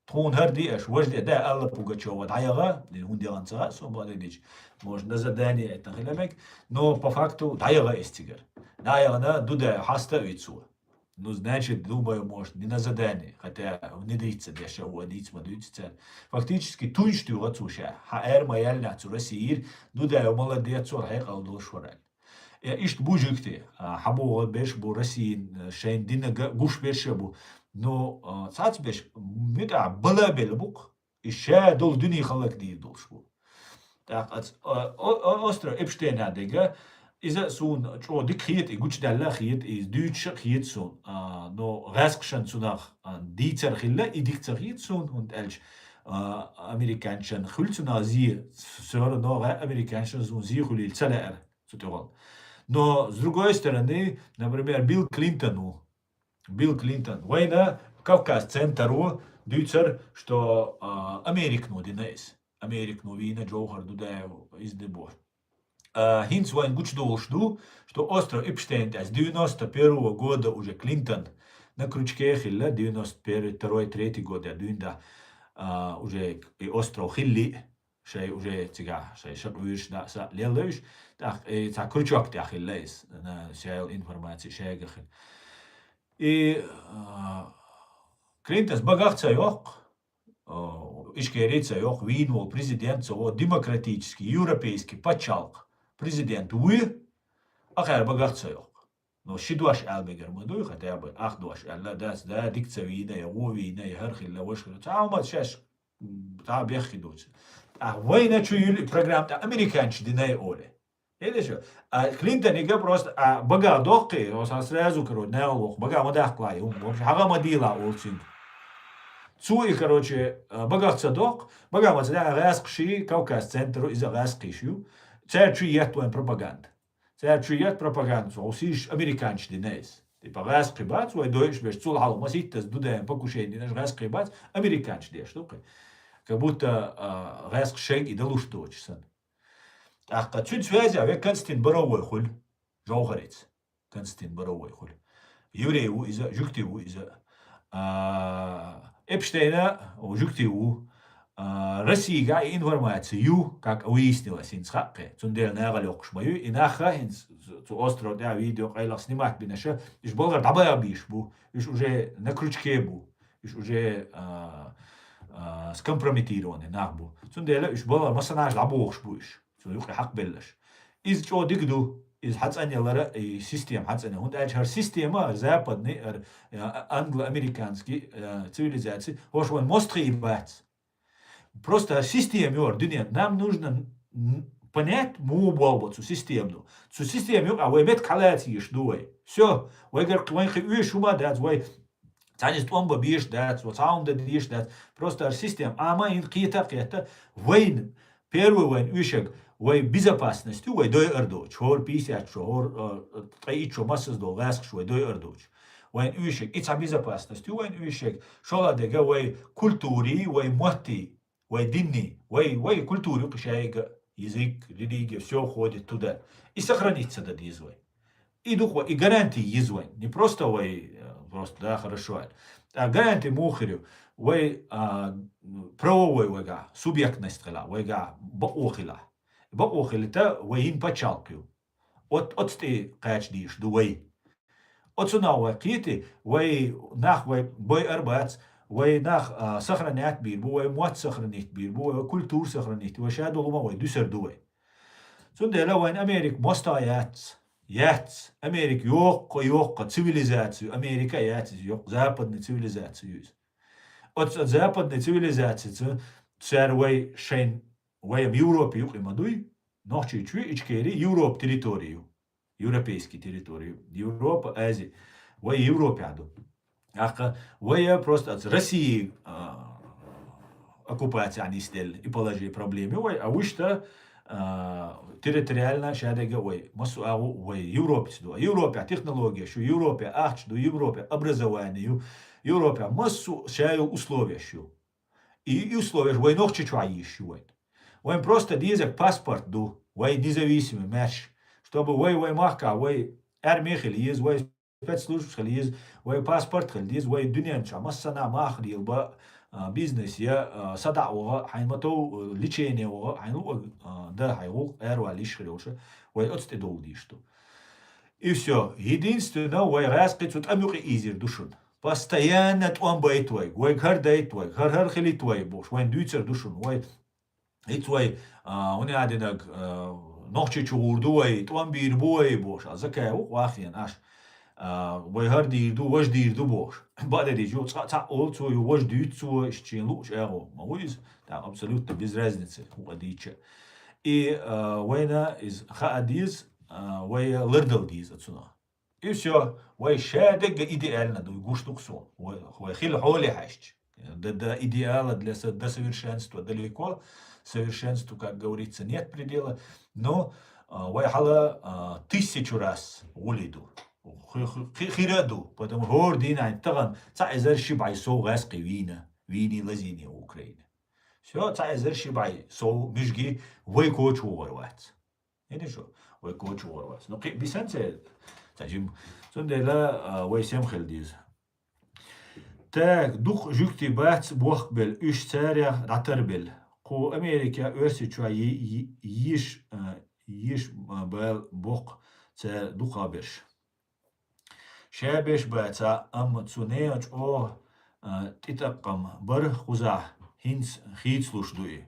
Тхуна хӀара де аша, важа де, да, аьлла Пугачёва, дӀаяха, хӀунда яхана ца хаьа, со бакъдерг дийцича, может, на задание это хила мега, но по факту дӀаяха иза цигара. ДӀаяхана Дудаев хьаста а ву цо. Ну, значит, думаю, может, не на задание, хотя не дийца деш а ву, дийца ма дуьйцу цара. Фактически тунч туьйхира цо ша, хьан эр ма яьллинехь цу Российра, Дудаев молодец, цо хьекъал долуш вара аьлла. Э, иштта бу жуьгти, а, хьан боху берш бу Россин, э, шайн динага гуш берш а бу. Ну, а, цхьацца берш муьтӀахь бала а белла бу-кх, и ша долу дуьне халлак дийр долуш бу. ТӀаккха ас, а, о-, о-, остров Эпштейна дега, иза а суна чӀогӀа дика хета, и гучудаьлла а хета, и дуьйцуш а хета суна. А, но гӀаьскхашан цунах, а, дийцар хилла, и дика ца хета суна, хӀунда аьлча, а, американчан хуьлу цунах зе, всё равно гӀа-, американчан суна зе хуьлийла ца лаьара цу тӀехула. Но, с другой стороны, например, Билл Клинтон ву. Билл Клинтон. Вайна Кавказ центр ву дуьйцар, что, а, Американо дина иза. Американо вийна Джовхар Дудаев иза де боху. А, хӀинца вайн гучудолуш ду, что остров Эпштейн тӀе с девяносто первого года уже Клинтон на крючке хилла, девяносто первый, второй, третий год я дуьйна да, а, уже и остров хилли. Шай уже цигахь, шай шакъ вуьйш да, са лелла уьш, тӀаккха и цхьа крючок тӀехь хилла иза, на, шайла информация шайга хила. И, а, Клинтонс багах ца йоккху, а, Ичкери ца йоккху, вийна волу президент ца во, демократический, европейский пачхьалкх президент вуй, ахара багах ца йоккху. Но ши дош аьлла мегар ма дуй, хотя бы ах дош аьлла, дац, да, дика ца вийна, я во вийна, я хӀара хилла, ваша хилла. Цхьа хӀума шаьш, м, цхьа бехке доцу. ТӀаккха вайна чу юьлу и программа тӀе американчу динай оле. Или шу? А Клинтонига просто, а, бага доккхи, оса сразу, короче, нагӀал вокху, бага ма даккхалай, хӀума, вообще, хьагӀа ма дийла олу цуьнга. Цо и, короче, а, багах ца доккху, бага ма ца даккха, гӀаьскхаши, Кавказ центру, иза гӀаьскхиш ю. Цаьрчу етта вайн пропаганда. Цара чу ет пропаганда, со сийш американчу динайс. Типа, гӀаьскхи бац, вай дойуш беш, цул хьалха маситтаза Дудаевна покушение динаш гӀаьскхи бац, американчу деш ду кхин. Как будто, а, гӀаьскхи шайга и далуш доцуш санна. ТӀаккха цуьнан связя ве Константин Боровой хуьлу, Жовхарица. Константин Боровой хуьлу. Еврей ву иза, жуьгти ву иза. А, Эпштейна, о, жуьгти ву. А, Россига и информация ю, как выяснилось, хӀинца хаьа кхе. Цундела нагӀал йоккхуш ма ю. И нах хӀинца цу остров тӀехь видео къайлах снимать бинаша, уьш балгара дӀабаха бийш бу. Уьш уже на крючке бу. Уьш уже, а, а, скомпрометированный нах бу. Цундела уьш балгара массанаш дӀабохуш бу уьш. Цу юкъе хьакхбеллаш. Иза чӀо дика ду. Иза хьацӀанъялара, и система хьацӀанъяла. ХӀунда аьлча хӀара система, хӀара западный, хӀара, а, англо-американский, а, цивилизация, хӀорш вайн мостагӀий бац. Просто система ю хӀара дуьнен. Нам нужно н-, н-, Понять, муха болх бу цу системано. Цу система юкъа вай меттиг хьалаца йиш ду вай. Всё, вайгара вайн кхы оьшуш хӀума дац, вай цхьаннеца тӀом бан безаш дац, вай цхьа хӀума дан дезаш дац. Просто ар система Ӏама йина кхета а кхетта, вайна, первый вайна оьшург, вай безопасность ю, вай дойъар доцуш, хӀора пятьдесят шо, хӀора, э, ткъе итт шо массаза долу гӀаскхаш вай дойъар доцуш. Вайна оьшург, и цхьа безопасность ю вайна оьшург, шолгӀа дерг вай культури, вай мотти, вай динни, вай, вай культура ю кху шайга, язык, религия, всё входит туда. И сохранить ца дан деза вай. И ду-кх вай, и гарантия еза вайн. Не просто вай, э, просто, да, хорошо аьлла. А гарантия муха хир ю? Вай, а, правовой вайгахь, субъектность хила, вайгахь бакъо хила. Бакъо хилийта вай йина пачхьалкх ю. От, оцу тӀе кхача дезаш ду вай. Оцунах вай кхетий, вай нах вай бойъур бац, вай нах, а, сохранять бийр бу, вай мотт сохранить бийр бу, вай культура сохранить, вай ша долу хӀума вай дуьсур ду вай. Цундела вайн Америка мостагӀа яц, яц. Америка йоккха, йоккха цивилизаци ю, Америка а яц иза, йоккха западный цивилизаци ю иза. Оцу западный цивилизацица цара вай шайн, вай-м Европа юкъе ма дуй, Нохчийчоь, Ичкери Европа территори ю. Европейский территори ю. Европа, Ази. Вай Европехь ду. ТӀаккха вай просто оцу России, а, оккупаци нисделла и положи проблема ю вай, а вуьшта, а, территориально шадерг а вай. Массо а агӀо вай Европаца ду. Европехь технологеш ю, Европехь ахча ду, Европехь образование ю, Европехь массо а ша йолу условеш ю. И, и условеш вай Нохчийчохь йиш ю вайн. Вайн просто дезарг паспорт ду, вай независимый маьрша, чтобы вай, вай махкахь, вай арми хила еза, вай спецслужбаш хила еза, вай паспорт хила деза, вай дуьнен чохь массанхьа мах лелабан, а, бизнес я, а, садаӀа ваха, хьайн ма-тов, а, лечение ваха, хьайн луъург, а, дан, хьайн гӀуллакх аравала йиш хир йолуш, вай оцу тӀе довла дезаш ду. И всё. Единственное, вай гӀаскхий цу тӀам юкъе ийзийр ду шуна. Постоянно тӀом байта вайга, вайга хӀара дайта вайга, хӀара, хӀара хилийта вай бохуш, вайн дуьйцур ду шуна. Вай, хӀинца вай, а, хӀун аьлла динарг, а, Нохчийчу гӀур ду вай, тӀом бийр бу вай бохуш, а, закай ву-кх вахъена аш. А, вай хӀара дийр ду, важа дийр ду бохуш. Бакъдерг дийцича, цкъа цхьаъ олу цо, ю важа дуьйцу цо, иштта шена луъучу агӀор. Ма ву иза? ТӀаккха абсолютно без разницы, хӀун къа дийцича. И, а, вайна иза хаа деза, а, вай лардала деза оцунах. И всё, вай шадерг а идеально ду, гуш ду-кх суна. Вай, вай хила хьоле хьаьжча. До, до идеала, для со-, до совершенства далеко. Совершенству, как говорится, нет предела. Но, а, вай хьала, а, тысячу раз гӀули ду. Хи-, хи-, хи-, хира ду, потому что хӀора дийнахь тахана цхьа эзар ши бӀе сов гӀаскхий вийна, вийний лазийний Украина. Всё, цхьа эзар ши бӀе сов муьжгий вай коча вогӀур вац. ХӀинца шу, вай коча вогӀур вац. Ну, кхин а бисанца, ца жим. Цундела, а, вай сема хила деза. Так, дукха жуьгтий бац бохкабелла, уьш царех дӀатарбелла. Кху Америка, Оьрсийчохь йи-, йи-, йиш, а, йиш, а, бала боккху цара дукхахберш. Ша беш бацахь, амма цу нехан чӀогӀа, а, тӀетӀаккхам бар кхузахь, хӀинца хийцалуш ду и.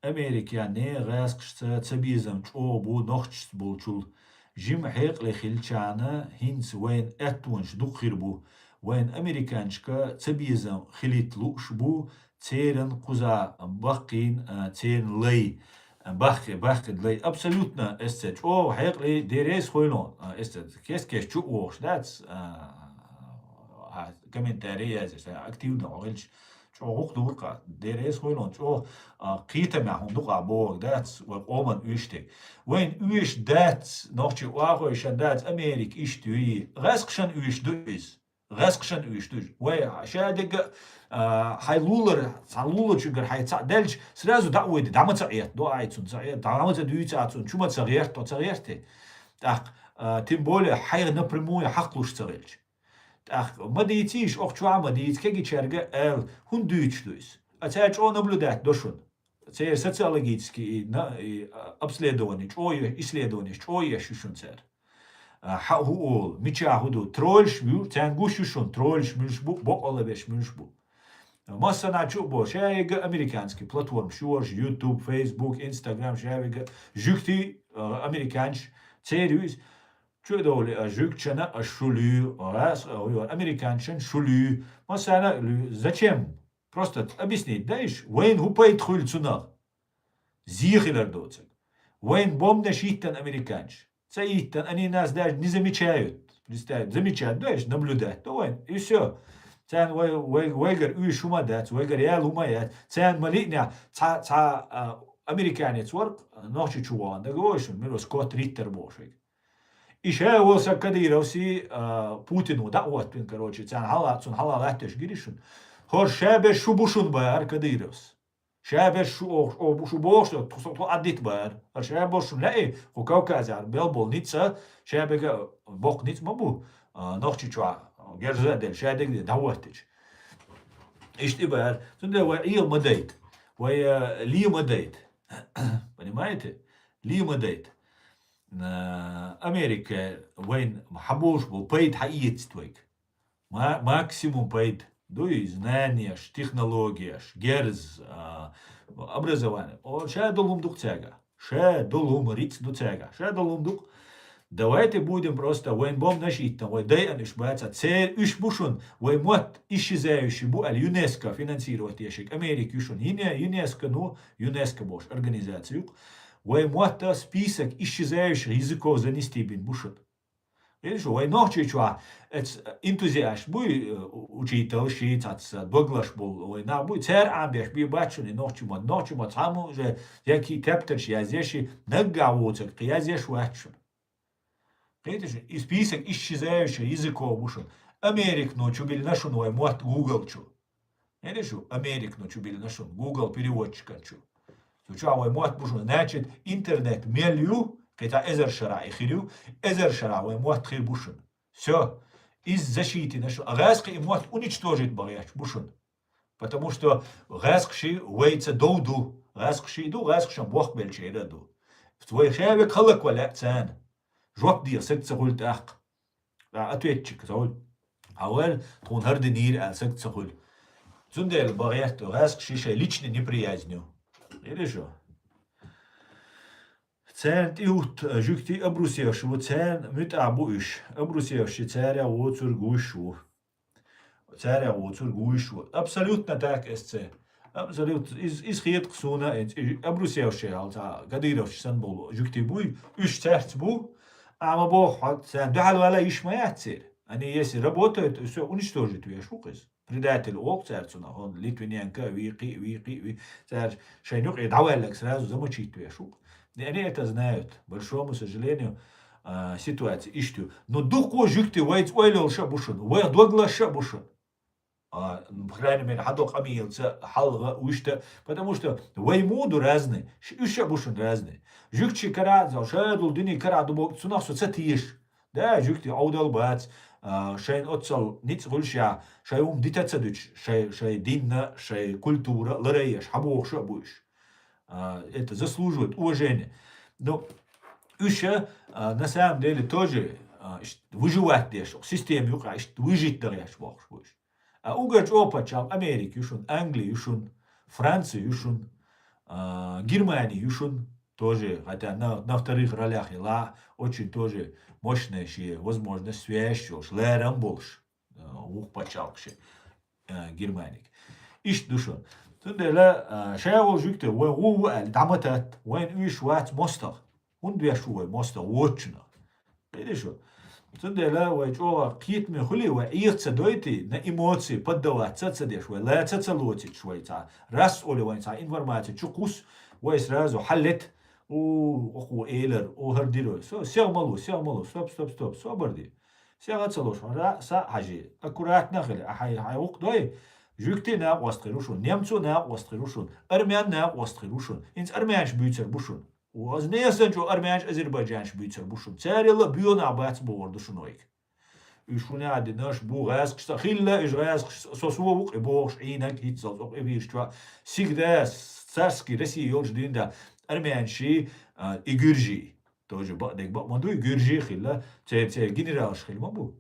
Американ нехан гӀаскхашца цабезам чӀогӀа бу нохчашца болчул. Жима хьекъале хилчахьана, хӀинца вайна аьттонаш дукха хир бу. Вайна американчка цабезам хилийта лууш бу, церан кхуза баккхийна, а, церан лай, а, бахкхи-, бахкхида лай. Абсолютно эсца чӀогӀа хьекъале деррис хуйлон, а, эсца кес-кес чу а вогӀуш дац, а, а, комментарий язъеш, а, активно хьо хилча, чӀогӀа гӀуллакх ду-кх, деррис хуйлон, чӀогӀа, а, кхетамехь хӀума ду-кх бохург дац, вай къоман уьш дерг. Вайна уьш дац, нохчий охьахойшан дац, Америка иштта юй, гӀаскхашан уьш ду иза. ГӀаскхашан уьш ду. Вай, ша дерг а, а, хьайн лулар, цхьа луларчуьнгара хьайн цхьаъ даьлча, сразу дӀа а вайде, дӀа ма ца Ӏетта, до ахь цунна ца Ӏетта, дӀа ма ца дуьйцу ахь цунна, чу ма ца гӀерта, хьо ца гӀерта. ТӀаккха, а, тем более, хьайх напрямую хьакхалуш ца хилча. ТӀаккха ма дийцийша, оха чохь а ма дийца, кегийчаьрга аьлла, хӀунда дуьйцуш ду иза? А цара чӀогӀа наблюдать до шуна. Церан социологический и на-, и, а, обследование чӀогӀа е-, исследованеш чӀогӀа еш ю шуна цара. А, хьан хӀун олу, мичахь хӀун ду, тролльш ю, царна гуш ю шуна, тролльш муьлш бу, бокъалла беш муьлш бу. Массанхьа чу а бо, ша еррига американский платформаш ю, варш, YouTube, Facebook, Instagram, ша еррига жуьгтий, а, американчаш, церан ю иза. Чу а довлий, а, жуьгташна а шу луьй, а, ас, а, ю, американчашна шу луьй, массарна а луьй. Зачем? Просто объяснить дайша, вайна хӀун пайда хуьлу цунах? Зе хилар доцург. Вайн бомбанаш йиттан американцаш. Ца йиттан, они нас даже не замечают. Представь, замечать, да, наблюдать, да, вайн. И всё. Царна вай, вай, вайгара уьш хӀума дац, вайгара ял хӀума яц. Царна ма лиънехь, цхьа, цхьа, а, американец вара, нохчийчу вахана, дага вовшун, мила вара Скотт Риттер бохуш вайга. И ша волу сан Кадыровси, а, Путино дӀа а хӀоттавина, короче, царна хьала, цунна хьала латтош гири шуна. ХӀора ша берш шу бу шуна баьара Кадыровс. Ша берш шу охуш, о, шу бохуш, тхо, тхо Ӏаддита баьара. ХӀара ша берш шуна лаьий, кху Кавказехь бел болу ницкъ, ша берг боккха ницкъ ма бу, а, Нохчийчохь герза а делла, ша дерг дӀахӀоттича. Иштта и баьара. Цундела вай Ӏеха ма дайта. Вай, а, ле ма дайта. Понимаете? Ле ма дайта. А, Америка вайна хьан болуш болу пайда хьан эцит вайга? Ма-, максимум пайда. Дуй, знанияш, технологияш, герз, а, образование. О, ша долу хӀума ду-кх цаьрга. Ша долу хӀума рицкъ ду цаьрга. Ша долу хӀума ду-кх. Давайте будем просто вайн бомбанаш йиттан, вай дайан уьш баца. Церан уьш бу шуна, вай мотт исчезающий бу аьлла, ЮНЕСКО финансировать ешиг. Америка ю шуна. ЮНЕ-, ЮНЕСКО, ну, ЮНЕСКО бохуш организация ю-кх. Вай мотта список исчезающих языков занести бина бу шуна. Видиш, вай Нохчийчохь эц энтузиаст буй, э, учитель ши цац доглаш болу вай нах буй, цара Ӏамбеш бий бац шуна и нохчи мотт. Нохчи мотт цхьаммо уже яки тептарш язъеш и, наггахь воцург кхин язъеш вац шуна. Кхеташ, и список исчезающих языков бу шуна. Американо чу биллина шуна вай мотт Google чу. Хьедеш шу, Американо чу биллина шуна, Google переводчикан чу. Цу чохь вай мотт бу шуна. Значит, интернет мел ю, кхин цхьа эзар шарахь и хир ю, эзар шарахь вай мотт хир бу шуна. Всё. Иза защитина шу. А гӀаьскхи и мотт уничтожить бан гӀерташ бу шуна. Потому что гӀаьскхаши вайца дов ду. ГӀаьскхаши ду, гӀаьскхашан бохк беллачеран а ду. Вай ша верг хӀаллакван лаьа царна. Жоп де саг ца хуьлу тӀаккха. Ткъа ответчик ца хуьлу. Хьан ваьлла, тхуна хӀара динийра аьлла саг ца хуьлу. Цундела бан гӀерта гӀаьскхаши шайн личный неприязнь ю. Хьедеш шу? Царна тӀехӀутту жуьгтий абрусевш ву, царна муьтӀахь бу уьш. Абрусевши царах воцург вуьш ву. Царах воцург вуьш ву. Абсолютно так, эс ца. Абсолютно. Из, из хета-кх суна, эц, и абрусевши хьал цхьа кадыровши санна болу жуьгтий буй, уьш цаьрца бу. Ама боху хьо, царна дуьхьал вала йиш ма яц церан. Они если работают, всё, уничтожить веш ву-кх иза. Предатель олу цара цунах, хӀун Литвиненко, вийкхи, вийкхи, ви-, цара шайн юкъе дӀаваьлларг сразу замочить веш ву-кх. И они это знают. Большому сожалению, а, ситуация иштта ю. Но дуккха жуьгти вайца ойла йолуш а бу шуна, вайх дог лаш а бу шуна. А, ну, по крайней мере, хьан до къамелаца, хьалха, уьшта, потому что вай муха ду разный, ш-, уьш а бу шуна разный. Жуьгташи кара а, ша долу дуьне кара а ду боху, цунах со ца теша. Да, жуьгти Ӏовдал бац, а, шайна оццал ницкъ хуьлуш яхь, шайн хӀума дита ца дуьтуш, шай, шай динна, шай культура ларайеш, хьан бохуш а бу уьш. А, это заслуживает уважения. Ну, уьш, а, на самом деле тоже, а, ш-, выживать деш, система юкъа, иштта выжить дагӀеш бохуш бу уьш. А угар чӀогӀа пачхьалкх Америка ю шуна, Англи ю шуна, Франция ю шуна, а, Германия ю шуна, тоже, хотя на, на вторых ролях и ла, очень тоже мощная ши возможность связь йолуш, лерам болуш, а, вух пачхьалкх ши, а, Германиг. Иштта ду шуна. Цундела, а, ша волу жуьгти, вай гӀу ву аьлла, дӀа ма татта, вайн уьш вац мостагӀа. ХӀунда веш ву вай мостагӀа вочунах? Хьедеш шу? Цундела вай чӀогӀа кхетаме хуьлий, вай Ӏеха ца дойтий, на эмоции поддаваться ца деш, вай лаца ца лоцийча вай цхьа, рас олий вайн цхьа информация чу кхус, вай сразу хьаллет, у, оха элар, о, хӀара дира вай. Со, сех ма лу, сех ма лу, стоп, стоп, стоп, собар де. Сех а ца луш, хьо ра-, са а хьажий, аккуратно а хили, а хьай, хьай гӀукх дой, жуьгти накъост хир ву шуна, немцо накъост хир ву шуна, армян накъост хир ву шуна, хӀинца армянаш буьйцур бу шуна. Ваза несан чӀо армянаш, азербайджанаш буьйцур бу шуна. Царел а боьха нах бац бохур ду шуна вайга. Уьш хӀун а динарш бу гӀаьскхаш ца хилла, уьш гӀаьскхаш со, со ву-кх и бохуш, Ӏийнарг хӀинццалц окху эфираш чохь. Всегда царский Россия йолчу дийнахь армянаши, а, и гуьржи. Тоже бакъдерг бакъ ма дуй, гуьржи хилла, церан, церан генералаш хилла ма бу.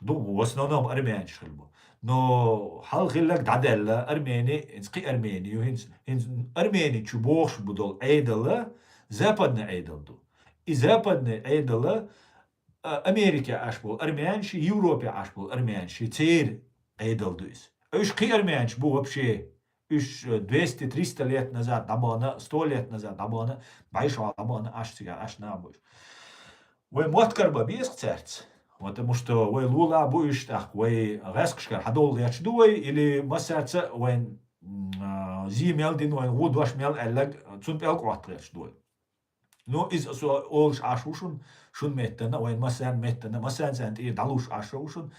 Ду, в основном армянаш хилла бу. Но хьал хилларг дӀадаьлла, армени, хӀинца кхин армени ю, хӀинца, хӀинца армени чу бохуш бу долу Ӏедал, западный Ӏедал ду. И западный Ӏедал, а, Америка Ӏаш болу армянаш, Европе Ӏаш болу армянаш, церан Ӏедал ду иза. Уьш кхин армянаш бу вообще. Уьш, э, двести-триста лет назад дӀабахана, сто лет назад дӀабахана, бӀаьш дӀабахана, аш цигара, аш нах бу уьш. Вай мотт кара бан беза-кх цаьрца, потому что вай лулахь бу уьш, тӀаккха вай гӀаьскхашкара хьадовла гӀерташ ду вай, или массаьрца вайн, м, а, зе мел дина, вайн гӀо дош мел аьлларг, цунна пӀелг Ӏотта гӀерташ ду вай. Ну, иза со олуш Ӏаш ву шуна, шун меттана, вайн массарна меттана, массарна царна тӀера дӀалуш Ӏаш ву шуна.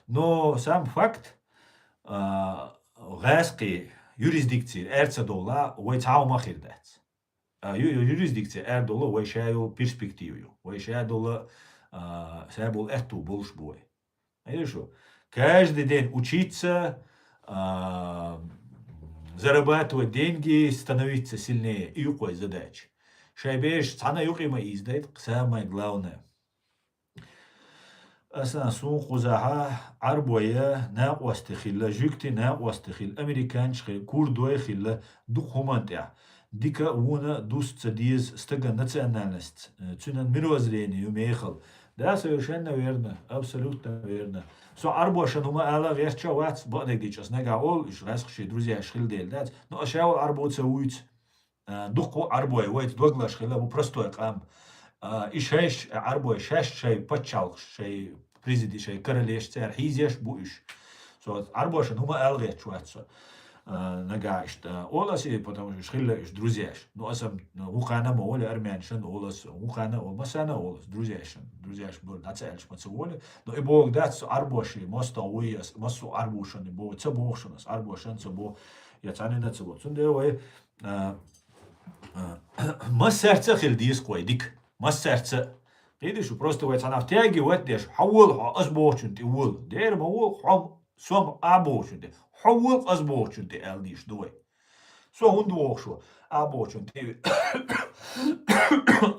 Но сам факт, а, гӀаьскхи юрисдикци эр ца довла, вай цхьа хӀума хир дац. А, ю-, ю-, юрисдикци эр довла, вай ша йолу перспектива ю. Вай ша долу, а, ша болу аьтту болуш бу вай. Хьаьжа шу? Каждый день учиться, а, зарабатывать деньги, становиться сильнее. И ю-кх вай задача. Шайн бераш цхьана юкъе ма ийзадайта, самое главное. Аса суна кхузахьа Ӏарбой накъостий хилла, жуьгтий накъостий хилла, американцаш хилла, курдой хилла, дукха хӀуманна тӀехь. Дика а, вуна а дус ца деза стаган национальность, э, цуьнан мировоззрение ю мехала. Да, совершенно верно, абсолютно верно. Со Ӏарбошна хӀума ала гӀерташ а вац, бакъдерг дийцича, ас нагахь олу, уьш гӀаьскхи шайн друзьяш хилла дела дац, но аса ша волу Ӏарбо ца вуьйцу. А, дуккха а Ӏарбой, вайца доглаш хилла, бу простой къам. А, и шайш, а, Ӏарбой, шаьш шайн пачхьалкхаш, шайн президи, шайн королеш цара хьийзеш бу уьш. Со Ӏарбошна хӀума ала гӀерташ вац со. А, нагахь иштта олу аса, потому что уьш хилла уьш друзьяш. Ну, аса, ну, вукхана а ма волу армянашна олу аса, вукхана а олу, массарна а олу аса, друзьяшна. Друзьяш бара, дӀа ца аьлча ма ца волу. Но и бохург дац, со Ӏарбошна, мостагӀа вуй аса, массо а Ӏарбошна боху, ца боху шуна аса, Ӏарбошна ца боху, я цхьанна а ца боху. Цундела вай, а, а, массаьрца а хила деза-кх вай дика. Массаьрца а. Кхетий шу, просто вай цхьанхьа втягивать деш, хьо волу хьо ас бохучунна тӀе волу. Дера ма волу хьо со ма а бохучунна тӀе. Хьо волу ас бохучунна тӀе аьлла дийш ду вай. Со хӀунда вохуш ву? А бохучунна тӀе ве-,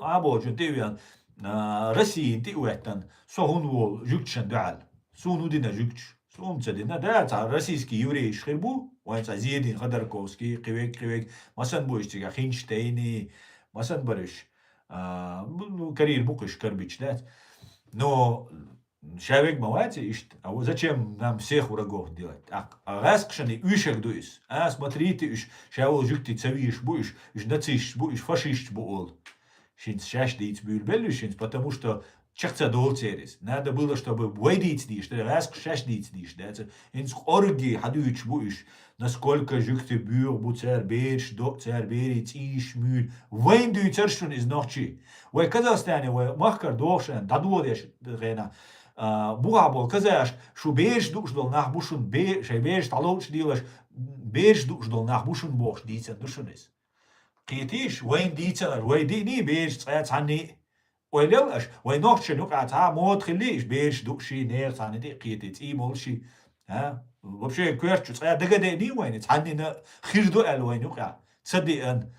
а бохучунна тӀе веана, а, Россияна тӀе а веттан, со хӀунда волу жуьгташна дуьхьал? Суна хӀун дина жуьгташ? Суна ца дина, да, цхьа российский еврейш хир бу, вайн цхьа Зиедин, Ходорковский, кхиверг, кхиверг, масан бу уьш цигахь, Хинштейни, масан бара уьш, а, ну, ну, карийра бу-кх уьш, карбич дац. Но ша верг ма вац иштта, а вот зачем нам всех врагов делать? А, а гӀаьскхашна и уьйшург ду иза. А, смотрите, уьш, ша волу жуьгтий ца везаш бу уьш, уьш нацисташ бу, уьш фашисташ бу олу. Шинца шаьш дийца буьйлабелла уьш шинца, потому что чекх ца долу церан иза. Надо было, чтобы вай дийца дийш дара, гӀаьскхаша шаьш дийца дийш дацара. ХӀинца кӀоргге хьадуьйцуш бу уьш, насколько жуьгтий боьха бу, цара бераш до, цара берийн цӀийш муьйлу. Вайна дуьйцура шуна иза, нохчий. Вай Казахстане, вай махкара дохуш аьлла, дӀадоладеш хенахь, а, бухахь болу казахаш, шу бераш дууш долу нах бу шуна, бе-, шайн бераш дӀаловчу делаш, бераш дууш долу нах бу шуна бохуш дийцина ду шуна иза. Кхетийша, вайна дийцинарг, вай диъний бераш цкъа цхьанний а? Ойла йел аша, вай нохчашна юкъахь цхьа а мода хиллий, иштта бераш дууший, нехан цхьанна тӀе а кхетий, цӀий молуший? А? Вообще, коьрта чу цкъа дага а деъний вайна, цхьаннина хир ду аьлла вайна юкъахь? Ца деана.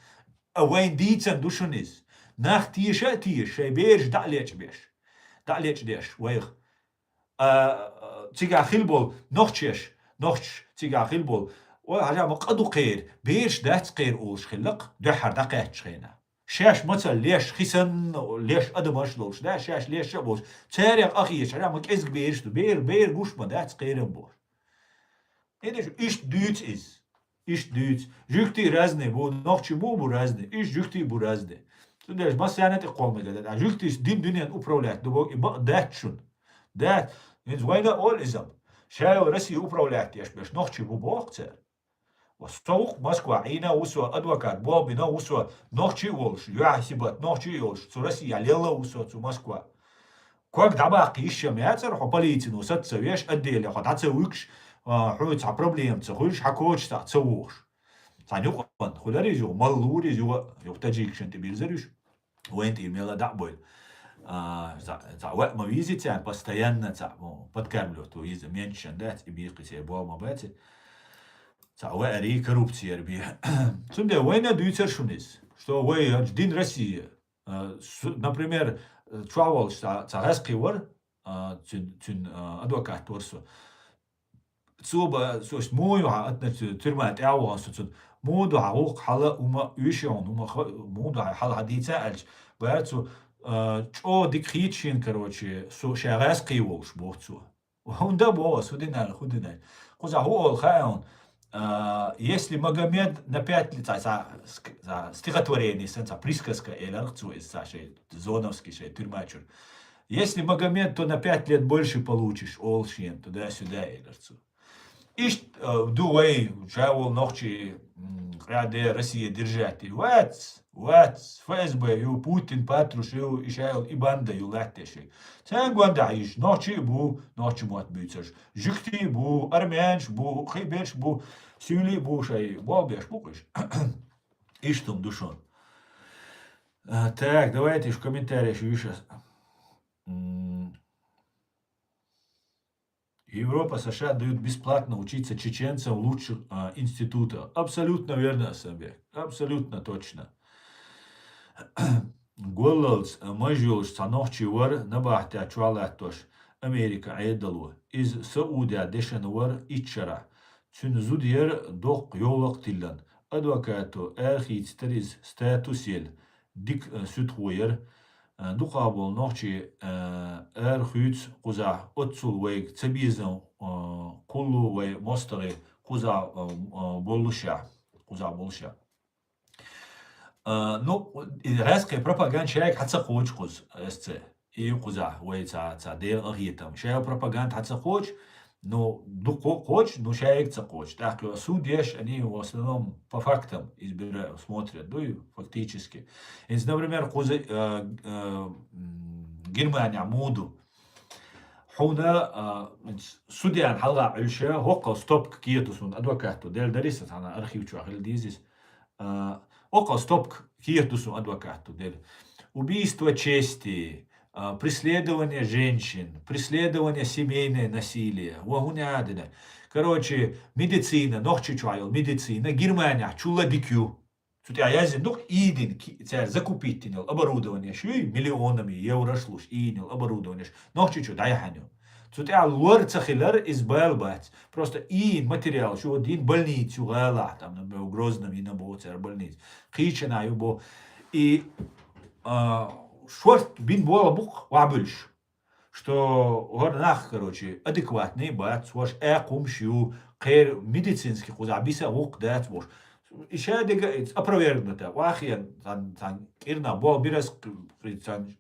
А вайна дийцина ду шуна иза. Нах теша а теша, шайн бераш дӀа а лечбеш. ДӀа а лечдеш, вайх. А, цигахь хила болу нохчеш, нохчаш цигахь хила болу. Ой, хьажа, ма къа ду кхеран, бераш дац кхеран олуш хилла-кх, дуьххьара дӀакхаьччу хенахь. Шаьш мацалла леш, хи санна леш адамаш долуш, да, шаьш леш а болуш, царех къа хеташ, хьажа, ма кӀезиг бераш ду, бер, бер гуш ма дац кхеран бохуш. Видишь, иштта дуьйцу иза. Иштта дуьйцу. Жуьгтий разный бу, нохчий бу, бу разный. Иштта жуьгтий бу разный. Цундела массарна а тӀе кхолла мегар дац. А жуьгтийс дин дуьненна управлять ду боху, и бакъ дац шуна. Дац. ХӀинца вайна а олу иза. Ша йолу Россия управлять еш берш нохчий бу боху цара. Ва со ву-кх Москва, Ӏийна а ву со, адвокат болх бина а ву со, нохчий а волуш, юьхьа сибат нохчий а йолуш, цу Россия лелла а ву со цу Москва. Ког дӀабаккха йиш ма яцара, хьо полицино саца ца веш, отделе хьо дӀа ца вуьгуш, а, хьоьца цхьа проблема ца хуьлуш, хьан коча цхьаъ ца вохуш. Цхьана юкъанна хуьлура иза юха, малла луура иза юха, юха таджикашна тӀе бирзира уьш. Вайн тӀе мела дӀа а бойла. А, цхьа, цхьа ваъ ма вийзи царна, постоянно цхьа, ну, подкармливать ву иза, менчашан дац, и бийкхи се бо ма баци. Цхьа ваъарий, коррупцияра бе. Цундела вайна а дуьйцура шуна иза, что вай, а, дин Россия, а, су-, например, чохь волуш цхьа, цхьа гӀаьскхи вара, а, цуьн, цуьн, а, адвокат вара со. Цо ба, со аш муха ю хьан, атначу тюрьма тӀе а вахана со цунна, муха ду хьан гӀуллакх хьала, хӀума оьший хьуна, хӀума ха-, муха ду хьан хьала хьан дийца аьлча, бара цо, а, чӀогӀа дика хийца шена, короче, со ша гӀаьскхи волуш, боху цо. ХӀунда а боху ас, хӀун дина аьлла, хӀун дина аьлла. Кхузахь хӀун олу хаьа хьуна? А, если Магомед на пять лет, ца, ца, ск-, ца, стихотворение, сан, ца, присказка, элар цу из, ца, шей, Зоновский, шей, тюрьма чур. Если Магомед, то на пять лет больше получишь, олшин, туда-сюда, элар цу. Ишт, э, ду вай, шай вол нохчи, м, къяде Россия держать. Вац, вац, Ф С Б ю, Путин, Патрушев, ишай вол и банда ю латтеши. Цен гонда иш, нохчи бу, нохчи мот бюцаш. Жюкти бу, армянш бу, хиберш бу, сюли бу, шай, болбеш бу кыш. Иштум душон. А, так, давайте в комментариях ещё щас. М, Европа, С Ш А дают бесплатно учиться чеченцам в лучших, а, институтах. Абсолютно верно, Асамбек. Абсолютно точно. Гваллалц, а, мажолш ца нохчи вар, набахтя чуалаттош, Америка Эдалу. Из Саудя дешен вар иччара. Цун зуд яр дохк йолак тиллан. Адвокату, эрхиц тариз статус ел. Дик, э, сюд хуяр, э, дукъа бол нохчи, э, эр хуьц куза, оцул вайг ца бизан, э, куллу вай мостагъи куза, э, э, болуша, куза болуша. Э, ну, и резкая пропаганда шайг хьаца кхочкъуз, эсце. И куза, вай ца, ца, дел ахитам. Шайг пропаганда хьаца кхоч, ну, ду кхо-, кхоч, ну, шайг ца кхоч. Так, э, суд еш, они в основном по фактам избира-, смотрят, ну, и фактически. Инс, например, куза, э, э, м, Германия муду. Хуна, э, судьян халга ульше, хоккал стопка киету сун адвокату. Дел дариса, ана архив чуа хил дизис. Э, окал стопка киету сун адвокату. Дел. Убийство чести, а, преследование женщин, преследование, семейное насилие. Ва хуни адина. Короче, медицина, нохчи чуа йол медицина, Германия, чула дикю. Цутя язин дух идин, ки-, цяр закупить тинил оборудование, шуй миллионами евро шлуш, инил оборудование, нохчи чу дайханю. Цутя лор цахилар из бал бац. Просто ин материал, шу дин больницу гала, там, например, в Грозном и на бо цяр больниц. Кичана ю бо. И, а, шорт бин бола бук вабульш. Что гор нах, короче, адекватный бац, ваш э кумш ю, кэр медицинский куза биса вук дац ваш. И ша дега, it's опровергнуто. Вахьян, сан, сан, кирна, бол бирас, к-, сан,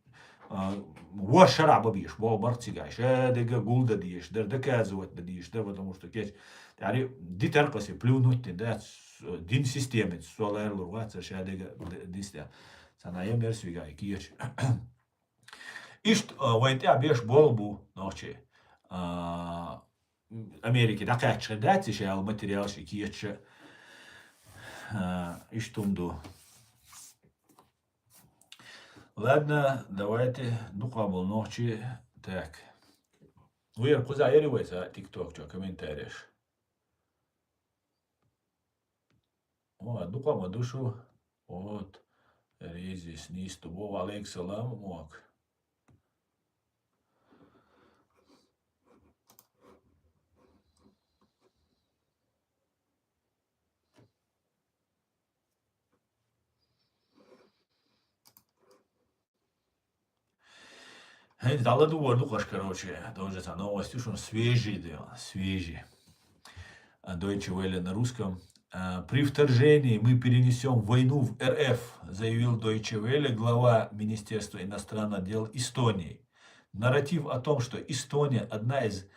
а, ваш шара бабиш, бол барцига, ша дега гулда диш, дар доказывать да диш, дар, потому что кеч, яри, дитар каси плюнуть, да, с-, дин системе, солар лурваца, ша дега д-, дистя. Сана я мерсвига, кеч. Ишт, а, вайтя беш бол бу, нохчи. А, Америки дакъяч дац, ишал материал ши киеча. А, иштунду. Ладно, давайте дукъа бол нохчи. Так. Вир куза ери вайса TikTok чо комментариеш. О, дукъа ма душу. Вот. Резис нисту. Во, алейк салам, мок. Хе, дала ду варду каш, короче, тоже та новость, уж он свежий, да, свежий. А, Deutsche Welle на русском. А, при вторжении мы перенесем войну в Р Ф, заявил Deutsche Welle глава Министерства иностранных дел Эстонии. Нарратив о том, что Эстония одна из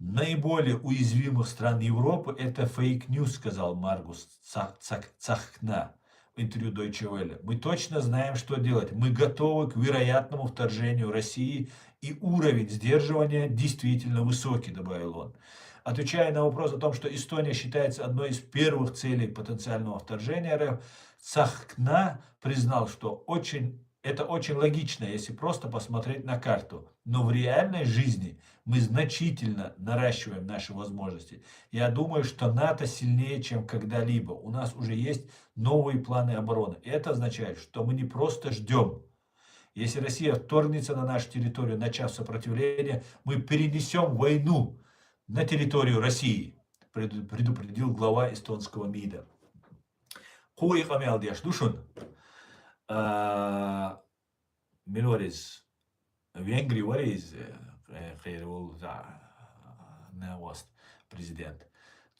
наиболее уязвимых стран Европы, это фейк-ньюс, сказал Маргус Цах-, Цах-, Цахкна в интервью Deutsche Welle. Мы точно знаем, что делать. Мы готовы к вероятному вторжению России, и уровень сдерживания действительно высокий, добавил он. Отвечая на вопрос о том, что Эстония считается одной из первых целей потенциального вторжения Р Ф, Цахкна признал, что очень, это очень логично, если просто посмотреть на карту. Но в реальной жизни мы значительно наращиваем наши возможности. Я думаю, что НАТО сильнее, чем когда-либо. У нас уже есть новые планы обороны. И это означает, что мы не просто ждем. Если Россия вторгнется на нашу территорию, начав сопротивление, мы перенесем войну на территорию России, преду-, предупредил глава эстонского МИДа. Ху и къамял деш душун. А, Милорис, Венгри варис, э, э, хейр вол за, э, на вост президент.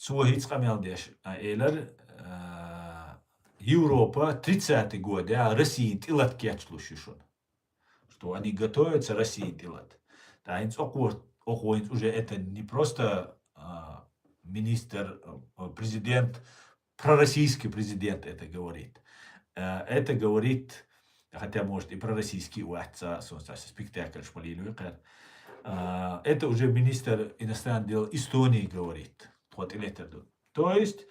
Цо хӀинца къамел деш, а, элар, а, Европа тридцатый годехь Россин тӀелата кечлуш ю шуна. Что они готовятся Россин тӀелата. Да, хӀинца окхо, окхо хӀинца уже это не просто, а, министр, а, президент, пророссийский президент это говорит. А, это говорит, хотя, может, и пророссийский вац, а, сон цхьа спектакль шпалили кхер. А, это уже министр иностранных дел Эстонии говорит. Тхо тӀелетар ду. То есть,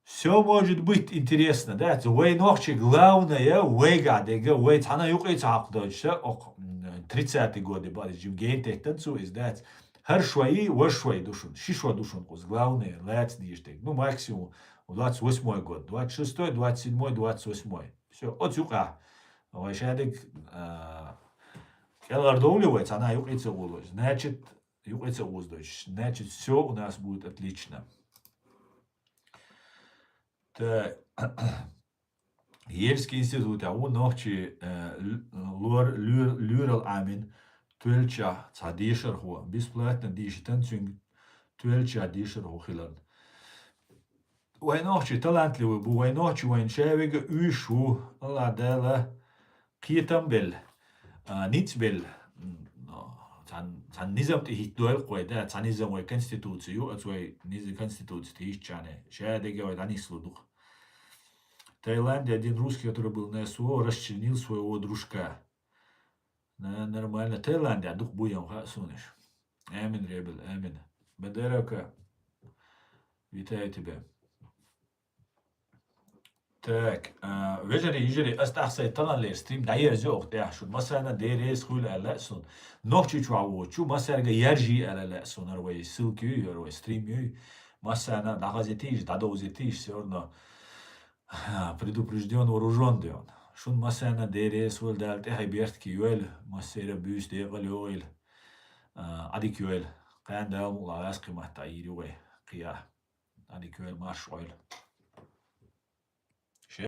все может быть интересно, да? Вай нохчий главное, вайгахь дега, вай цхьана юкъе ца хьакхадойтуш, ох, м, тридцатый годы баьлла жим гейн теттан цо иза, да? ХӀара шои, ваш шои ду шуна, ши шо ду шуна кхуза, главное, лаьца дийша дега. Ну, максимум, двадцать восьмой год, двадцать шестой, двадцать седьмой, двадцать восьмой. Все, оцу юкъахь. Вай шадег, а, кӀелгӀар довлий вай, цхьана юкъе ца гӀоло. Значит, юкъе ца гӀоздойтуш. Значит, все у нас будет отлично. Так. Ельский институт, а вон нохчий, э, лю-, лор-, луьр-, луьрал Ӏамин, тоьллачохь цхьа дешархо, бесплатно дийшитан цуьнга тоьллачохь дешархо хиларна. Вай нохчий талантливый бу, вай нохчий вайн шавега уьш ву, Аллах Дала кхетам белла, а, ницкъ белла. М, цхьан, цхьан низам тӀе хӀиттадойла кхой, да, цхьа низам вай конституци ю, аца вай низ-, конституци тӀе хӀиттачарна, ша дега вай дӀанислу дукха. Таиланде один русский, который был на СВО, расчленил своего дружка. На-, нормально. Таиланде дукха бу ям хаьа суна уьш. Амин, Ребел, амин. Бадеровка, витаю тебя. Так, а, вежарий, йижарий, ас тӀаккха сайн талан лер стрим дӀаерза оха тӀехь шуна. Массарна деррес хуьлу аьлла а суна. Нохчийчохь воцучу массаьрга яржий аьлла а суна, ара вай ссылка юй, ара вай стрим юй. Массарна дӀахаза тийша, дӀадовза тийша, все равно предупреждён, вооружён де он. Шун массарна деррес хуьлу Дала тӀехь бертке йойла, массера буьйса декъал йойла. А, Ӏадика йойла. Кхана Дала мукъ лахь ваьсткхи матта йийр ю вай кхиа. Ӏадика йойла, марш Ӏойла.